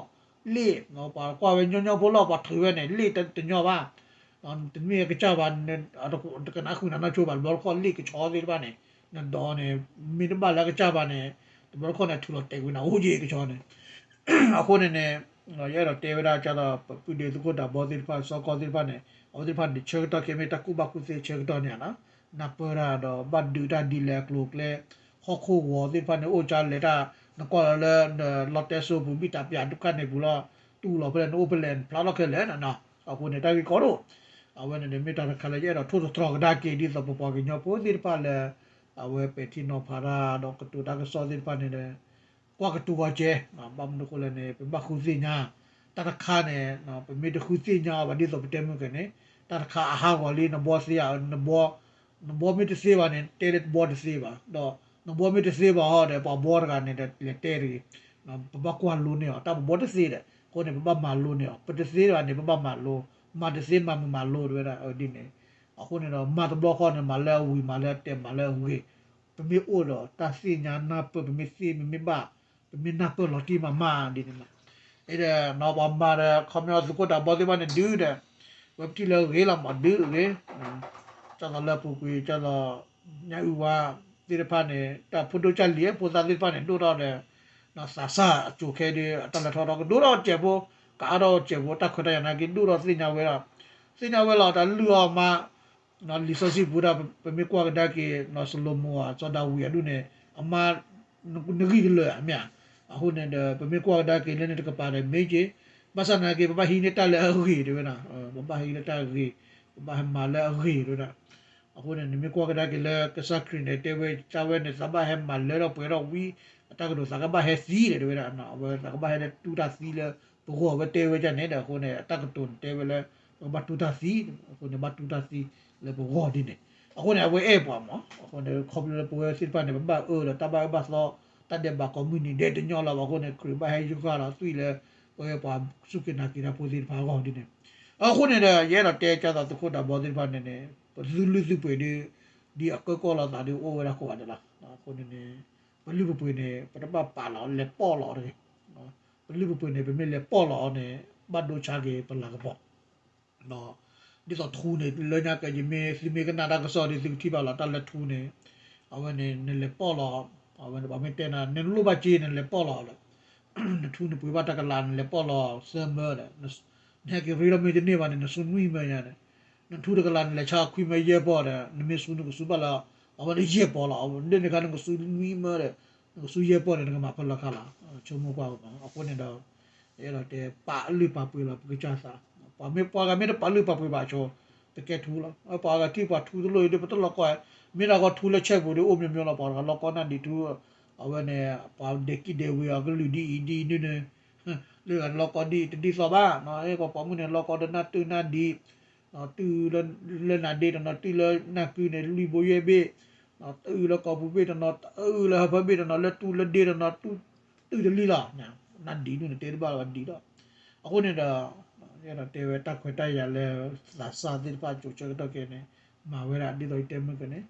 လ့ၣ် ပှၤကွၢ်ဝဲညီညီဖိလီၤ ပှၤထုးဝဲန့ၣ် လ့ၣ်တညီဘၣ် တမ့ၢ်အကစၢ်ဘၣ် တကနၣ်ဃုာ်နၤနီၢ်ဆိဘၣ် တဘျီတခီၣ်လ့ၣ်ကဆီသ့ၣ်တဖၣ်န့ၣ် နဒိးန့ၣ် မ့ၢ်တဘၣ်လၢအကစၢ်ဘၣ်န့ၣ် တဘျီတခီၣ်န့ၣ် ထုးလီၤတဲာ်ကွံာ်နၤအိၣ်က့ၤကဆီန့ၣ် အဃိန့ၣ်န့ၣ် ယအဲၣ်ဒိးတဲဝဲဒၣ်ကၢ်သိး ပုၢ်ဒ့သုးခိၣ်ဒးဘီသ့ၣ်တဖၣ် စီၤကီသ့ၣ်တဖၣ်န့ၣ် အဝဲသ့ၣ်တဖၣ်န့ၣ် ဆၢကတီၢ်ခဲအံၤမ့ၢ်တၢ်ကူၣ်ဘၣ်ကူၣ်သ့ဆၢကတီၢ်န့ၣ်ဧါနီၤ နၢ်ပၢၢ်တၢ်ဒီး ဘၣ်ဒုးတၢ်ဒ်လဲၣ်အကျိၤအကျဲ ဟီၣ်ခိၣ်ဂီၤသ့ၣ်တဖၣ်န့ၣ် အိၣ်ကၢ်လဲၣ်တၢ် နကွၢ်လီၤလၢ လီတဲစိပူၤ ဘံၣ်တၢ်ပၠးဒုက္ခန့ၣ်ပူၤလီၤ တူၢ်လီၤဖဲလဲၣ် နအိၣ်ဖဲလဲၣ် နဖျါထီၣ်ခဲလၢာ်နီၤ အဃိန့ၣ် တၢ်ဂ့ၢ်ကီဒိၣ် အဝဲန့ၣ်မ့ၢ်တၢ်တခါလၢယအဲၣ်ဒိးထိၣ်သတြီၤကဒါက့ၤ ဒ်သိးပပှၤကညီဖိသ့ၣ်တဖၣ်လၢ အဝဲပဲာ်ထံနီၤဖးတၢ်ဒီးကတိၤတၢ်ကစီၣ်သ့ၣ်တဖၣ်န့ၣ်ဒီး ကွၢ်ကတိၤဂီၤကဲ, ဘၣ်မနုၤအဃိလဲၣ်န့ၣ် ပဘၣ်ဃုသ့ၣ်ညါ, တၢ်တခါန့ၣ် ပမ့ၢ်တဃုသ့ၣ်ညါအီၤဘၣ်ဒ်သိးပတဲမုၢ်ကဲန့ၣ်, တၢ်တခါအဟးဂီၤလံ နဘီသ့ဧါ, နဘီမ့ၢ်တသ့ဘၣ်န့ၣ် တဲလၢဘီတသ့ဘၣ်, ဒီးနဘီမ့ၢ်တသ့ဘၣ်ဟီဒီး ပှၤဘီတဂၤန့ၣ်ဒီး လဲၤတဲတဂ့ၤ, ပဘၣ်ကွၢ်လိန့ၢ်အီၤ, တၢ်ပဘီတသ့ဒီး အဃိန့ၣ် ပဘၣ်မၤလိန့ၢ်အီၤ, ပတသ့ဘၣ်န့ၣ် ပဘၣ်မၤလိ, မၤတသ့မၤမုာ်မၤလိတဝဲဒၣ်ဒ်န့ၣ်, အဃိန့ၣ်ဒီး မၤတဘျီဃီန့ၣ် မၤလၢအဝံၤ မၤလၢအတဲာ် မၤလၢအဂ့ၤ, ပမ့ၢ်အိၣ်ဒီးတၢ်သ့ၣ်ညါနၢ်ပၢၢ် ပမ့ၢ်သ့ ပမ့ၢ်ဘၣ်, ပမ့ၢ်နၢ်ပၢၢ်လီၤတံၢ်မးမးဒ်န့ၣ်မး, အဒီးနီၢ်ပှၤမၤဒီး ခီပညီသုးခိၣ်ဒးဘီသ့ၣ်တဖၣ်န့ၣ်ဒုးဒီး ဝဲပထံၣ်လၢအဂ့ၤလီၤမး ဒုးအဂ့ၤ, ကၢ်သိးလၢအပူၤကွံာ် ကၢ်သိး ညၣ်အုၣ်ဝါသ့ၣ်တဖၣ်န့ၣ် တၢ်ဖိဒိၣ်ကၢ်လံၤ ဖိသၣ်သ့ၣ်တဖၣ်န့ၣ် ဒိၣ်ထီၣ်ဒီး သးစၢ်အစိၤခဲဒုး အတၢ်လဲၤထီၣ်ထီကဒိၣ်ထီၣ်စဲးဖိ, ကအါထီၣ်စဲးဖိ တၢ်ခွဲးတၢ်ယာ်နာ်က့ ဒိၣ်ထီၣ်သ့ၣ်ညါဝဲဒၣ်, သ့ၣ်ညါဝဲလီၤ တၢ်လုၢ်အီၤမး လံာ်စီဆှံပူၤဒၣ် ပမ့ၢ်ကွၢ်ကဒါက့ၤ နီၢ်စလိၤမိၤဧါ စီၤဒၤဝံးအဒူၣ်န့ၣ် အမါ နဂံၢ်ကလၢာ်ဧါ မ့ၢ်ဧါ, အဃိန့ၣ်ဒီး ပမ့ၢ်ကွၢ်ကဒါက့ၤလၢန့ၣ်တကပၤဒီး မ့ၢ်က့ၤ, ဘၣ်ဆၣ်သနာ်က့ ပဘၣ်ဟံးန့ၢ်တၢ်လၢအဂ့ၤတဝဲဒၣ်, ပဘၣ်ဟံးလၢတၢ်ဂ့ၤ, ပဘၣ်ဟဲမၤလၢအဂ့ၤတဝဲဒၣ်, အဃိန့ၣ် နမ့ၢ်ကွၢ်ကဒါက့ၤလၢကစၢ်ခရံာ်န့ၣ် တဲဝဲတၢ်ဝဲန့ၣ် သးဘၣ်ဟဲမၤလၢထီၣ်ပှဲၤထီၣ်ဝံ အတၢ်ကတိၤသးကဘၣ်ဟဲသံဒီးတဝဲဒၣ်, အဝဲသးကဘၣ်ဟဲလၢတူၢ်တၢ်သံလၢပဂီၢ်ဝဲတဲဝဲဒၣ်န့ၣ်ဒီး အဃိန့ၣ် အတၢ်ကတိၤန့ၣ်တဲဝဲလၢ ပကဘၣ်တူၢ်တၢ်သံ, အဃိန့ၣ် ဘၣ်တူၢ်တၢ်သံလၢပဂီၢ်ဒ်န့ၣ်, အဃိန့ၣ် အဝဲအဲၣ်ပှၤမး, အဃိန့ၣ် ခီဖျိလၢပဝဲသ့ၣ်တဖၣ်န့ၣ် ပဘၣ်အၢဒီးတၢ်ဘၣ်အၢဘၣ်သီ, တၢ်ဒဲးဘးကိးမုၢ်နံၤဒဲးတညီလၢၤဘၣ်အဃိန့ၣ် ခရံာ်ဘၣ်ဟဲယုၢ်ဃာ်လီၤသွံၣ်လၢ ပဝဲပှၤစူၢ်က့ၤနာ်က့ၤတၢ်ဖိသ့ၣ်တဖၣ်အဂီၢ်ဒ်န့ၣ်, အဃိန့ၣ်ဒီး ယအဲၣ်ဒိးတဲကၢ်သိးသုးခိၣ်ဒးဘီသ့ၣ်တဖၣ်န့ၣ်န့ၣ် ပသုလုၢ်သုပှ့ၤဒ် ဒ်အကၢကီၢ်လိာ်သးဒ်အိၣ်ဝဲဒၣ်ကိးဂၤဒဲးလီၤ, အဃိန့ၣ်န့ၣ် ပလုၢ်ပပှ့ၤန့ၣ် ပတဘၣ်ပာ်လီၤ လဲၤပီၣ်လီၤတဂ့ၤ, ပလုၢ်ပပှ့ၤန့ၣ် ပမ့ၢ်လဲၤပီၣ်လီၤအီၤန့ၣ် ဘၣ်ဒိဆါက့ၤပလၤကပီၤ ဒ်သိးထူန့ၣ် လၢညါကဲ ယမ့ၢ်သုမ့ၢ်ကနၣ်တၢ်ကစီၣ်ဒ်သုကထံၣ်ဘၣ်လီၤ တၢ်လၢထူန့ၣ်, အဝဲန့ၣ် နလဲၤပီၣ်လီၤ, အဝဲန့ၣ် ပှၤမ့ၢ်တဲနၤ နလိၣ်ဘၣ်စ့ နလဲၤပီၣ်လီၤဒီး နထူနပှ့ၤဘၣ်တၢ်ကလၤ နလဲၤပီၣ်လီၤသၢမၢဒီး နဟဲက့ၤရ့ဒီးမ့ၢ်တန့ၢ်ဘၣ်န့ၣ် နစူနွံမၢညါန့ၣ်, နထူတကလၤ နလဲၤဆါခွံမၢယဲၢ်ပီၢ်ဒီး နမ့ၢ်စူနကစူဘၣ်လၢ အဝဲန့ၣ်ယဲၢ်ပီၢ်လီၤ, ဒ်န့ၣ်အခါ နကစူနွံမၢဒီး နကစူယဲၢ်ပီၢ်န့ၣ် နကမၤဖဲလဲၣ်ခါလီၤ, ဆိကမိၣ်ကွၢ်အဃိန့ၣ်ဒီး ယအဲၣ်ဒိးတဲ ပာ်လုၢ်ပာ်ပှ့ၤလီၤ ပကစၢ်သး, ပှၤမ့ၢ်ပှၤဂၤမ့ၢ်တပာ်လုၢ်ပာ်ပှ့ၤဘၣ်ဆိ တကဲထူလီၤ, ပှၤဂၤထံၣ်ပှၤထူတလိၣ်အံၤဒ် ပတလိၣ်ကီၢ်, မ့ၢ်ဒၣ်ဂီၤထူလၢဆဲပူၤဒ်အိၣ်မညီမညီလီၤ, ပှၤတဂၤလိၣ်ကီၢ်နၢ်ဒံးထူ, အဝဲန့ၣ် ပှၤဒဲးကံၣ်ဒဲးဝ့ၤအကလုာ်ဒ်အံၤဒ်အံၤဒ်န့ၣ်, လၢဂၤန့ၣ်လိၣ်ကီၢ်ဒ်အံၤတဒ်သိးဘၣ်, ပှၤပိာ်မုၣ်န့ၣ် လိၣ်ကီၢ်ဒီးနၢ်တုၢ်နၢ်ဒံး, တုၢ်လၢနၤဒ့တနီၤ တုၢ်လၢနၢ်ကုန့ၣ် လွံၢ်ဘိယဲၢ်ဘ့ၣ်, တုၢ်လၢကီၢ်ပူၤဘ့ၣ်တနီၤ တုၢ်လၢဟၢဖၢဘ့ၣ်တနီၤ လၢတူၢ်လၢဒ့တနီၤ တုၢ်တလံလီၤ, နၢ်ဒံးဒ်န့ၣ် တဲတဘၣ်လၢၤဘၣ်ဒံးလီၤ, အဃိန့ၣ်ဒီး ယအဲၣ်ဒိးတဲဝဲတၢ်ခွဲးတၢ်ယာ်လၢ သးစၢ်သ့ၣ်တဖၣ်ကၠိၤဆၢကတီၢ်ခဲအံၤန့ၣ် မၤဝဲဒၣ်ဒ်သိးယတဲမုၢ်ကန့ၣ်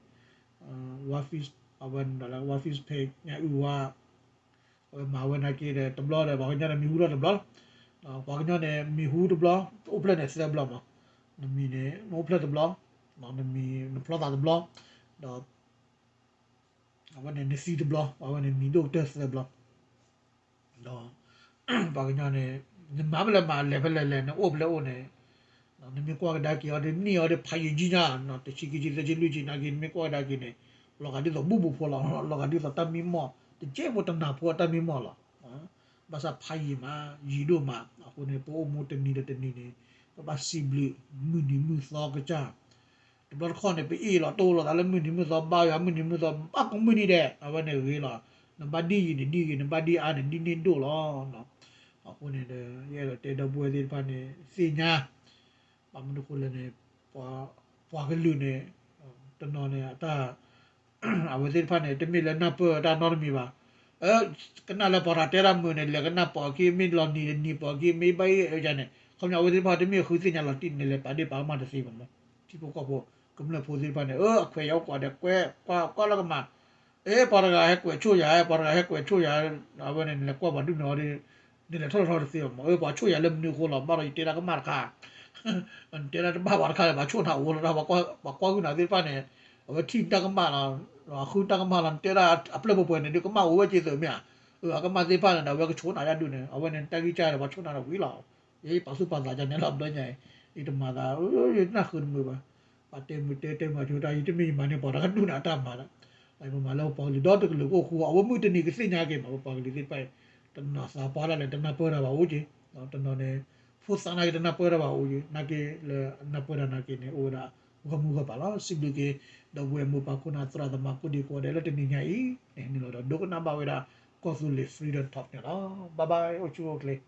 ဝါဖံး အဝဲန့ၣ်ဒီးလၢ ဝါဖံး page ညၣ်အုၣ်ဝါ အဝဲမၤဝဲနာ်က့ဒီး တဘျီဒီး ပှၤကညီန့ၣ်မံၤဟူထီၣ်တဘျီ, ပှၤကညီန့ၣ်မံၤဟူတဘျီ, အိၣ်ဖျဲၣ်န့ၣ်သၢဘျီမး, နမံၤန့ၣ် နအိၣ်ဖျဲၣ်တဘျီ, နမံၤ နဖျီသးတဘျီ, ဒီး အဝဲန့ၣ်နသံတဘျီ, အဝဲန့ၣ်မံၤဒိၣ်ကတၢၢ်သၢဘျီ, ဒီး ပှၤကညီန့ၣ် နမၤဖဲလဲၣ်မၤ လဲၤဖဲလဲၣ်လဲၤ နအိၣ်ဖဲလဲၣ်အိၣ်န့ၣ် နမ့ၢ်ကွၢ်ကဒါက့ၤအီၤဒ်န့ၣ်အီၤဒ်ဖးယံာ်ကံညါ တဆံခံဆံသၢဆံလွံၢ်ဆံနာ်က့ နမ့ၢ်ကွၢ်ကဒါက့ၤန့ၣ် လီၤဂာ်ဒ်သိးဘူၣ်ဘူၣ်ဖိလီၤ, လီၤဂာ်ဒ်သိးတၢ်မံမီၢ် တကဲဖိတနၢ်ဖိအတၢ်မံမီၢ်လီၤ. ဘၣ်ဆၣ်ဖးယံာ်မး ယံာ်ဒိၣ်မး အဃိန့ၣ် ပအိၣ်မူတနံၤဒီးတနံၤန့ၣ် ပဘၣ်စံးဘျုးမုၢ်နံၤမုၢ်သီကစၢ် တဘျီတခီၣ်န့ၣ် ပအ့ၣ်လိာ်တိၢ်လိာ်သးလၢမုၢ်နံၤမုၢ်သီ ဘါယွၤမုၢ်နံၤမုၢ်သီ ဘၣ်ကိးမုၢ်နံၤဒဲး အဝဲန့ၣ်ဂ့ၤလီၤ. နဘၣ်ဒ်ယံာ်န့ၣ်ဒ်ဂ့ၤ နဘၣ်ဒ်အါန့ၣ်ဒ်န့ၢ်ဒိၣ်လီၤ. အဃိန့ၣ်ဒီး ယအဲၣ်ဒိးတဲဒီပုၢ်ဝဲၢ်သ့ၣ်တဖၣ်န့ၣ် သ့ၣ်ညါ ဘၣ်မနုၤအဃိလဲၣ်န့ၣ် ပှၤကလုာ်န့ၣ် တနီၤန့ၣ် အတၢ် အဝဲသ့ၣ်တဖၣ်န့ၣ် တမ့ၢ်လၢနၢ်ပၢၢ်တၢ်နီတမံၤဘၣ်. ကနၣ်လၢပှၤတဂၤတဲတၢ်မုာ်န့ၣ် လဲၤကနၣ်ပိာ်အခံ မ့ၢ်လီၤနံၤတနံၤပိာ်အခံ မ့ၢ်ဘၣ်အံၤန့ၣ် ခီပညီအဝဲသ့ၣ်တဖၣ်တမ့ၢ်ဃုသ့ၣ်ညါလီၤတံၢ်န့ၣ် လဲၤပာ်ဒ့ၣ်ပာ်ကမၣ်တသ့ဘၣ်မး. ထံဖိကီၢ်ဖိ ကမျၢၢ်ဖိသ့ၣ်တဖၣ်န့ၣ် အၢ အခွဲးယကွၢ်ဒီး ကွဲ ကွၢ်လၢကမၣ် အဲ ပှၤတဂၤဟဲကွဲးဆိၣ်ယၤ ပှၤတဂၤဟဲကွဲးဆိၣ်ယၤ အဝဲန့ၣ် နလဲၤကွၢ်ပှၤဒ်န့ၣ်အီၤဒီး နလဲၤထီၣ်ထီၣ်တသ့ဘၣ်မး. အၢ ပှၤဆိၣ်ယၤလၢမနုၤအဃိလီၤ ဘၣ်ဒီးယတဲတၢ်ကမၣ်တခါ နတဲဒၣ်တဘၣ်ပှၤတခါလၢၤ ပှၤဆိၣ်နၤအိၣ်လီၤ ပှၤကွၢ်ဂုာ်နၤသ့ၣ်တဖၣ်န့ၣ် အဝဲထံၣ်နတၢ်ကမၣ်လီၤ ဃုတၢ်ကမၣ်လီၤ နတဲဒၣ်အပျဲၢ်ပှဲၤပှဲၤန့ၣ် ဒုးကမၣ်အိၣ်ဝဲက့ၤသုးမ့ၢ်ဧါ. အၢ အကမၣ်သ့ၣ်တဖၣ်န့ၣ်ဒီး အဝဲကဆိၣ်နၤဒၣ်ဒုးန့ၣ် အဝဲန့ၣ်တၢ်ဂံၢ်စၢ်ဒီး ပှၤဆိၣ်နၤဒီးဝံၤလီၤ. ယပာ်သူၣ်ပာ်သးယၤန့ၣ်လီၤ ဘျီညါအံၤ ယတမၤသး ယနၢ်ဃုာ်တမုာ်ဘၣ်. ပှၤတဲမုာ်တဲတဲမုာ်အဆိတၢ် ယတမ့ၢ်ယမၤန့ၢ်ပှၤတၢ်ကဒုးန့ၣ်အတၢ်မၤလီၤ. ပမၤလၢပပှၤကလုာ်ဒီတကလုာ်ကအိၣ်ဃူ အဝဲမုၢ်တနံၤကသ့ၣ်ညါက့ၤမး ပပှၤကလုာ်သ့ၣ်တဖၣ်အံၤ တနီၤသးပှၢ်ဒၣ်လဲာ် တနၢ်ပၢၢ်တၢ်ဘၣ်အိၣ်က့ၤ တနီၤန့ၣ် ဖိသၣ်နာ်က့ၤတနၢ်ပၢၢ်တၢ်ဘၣ်အိၣ်က့ၤ နာ်က့ၤလၢအနၢ်ပၢၢ်တၢ်နာ်က့ၤန့ၣ် အိၣ်ဝဲဒၣ်ဂီၢ်မုၢ်ဂီၢ်ပၤလီၤ. စံးဘျုးက့ၤ ဒီပုၢ်ဝဲၢ်မိၢ်ပၢ်ခိၣ်နၢ်သရၣ်သမါကိးဒံကိးဂၤဒဲးလၢတနံၤညါအံၤန့ၣ် န့ၣ်လီၤဒီး ဒိကနၣ်ဘၣ်ဝဲဒၣ် ကီၢ်သူလ့ၤ Freedom Talk န့ၣ်လီၤ. Bye bye, အိၣ်ဆူၣ်အိၣ်ချ့.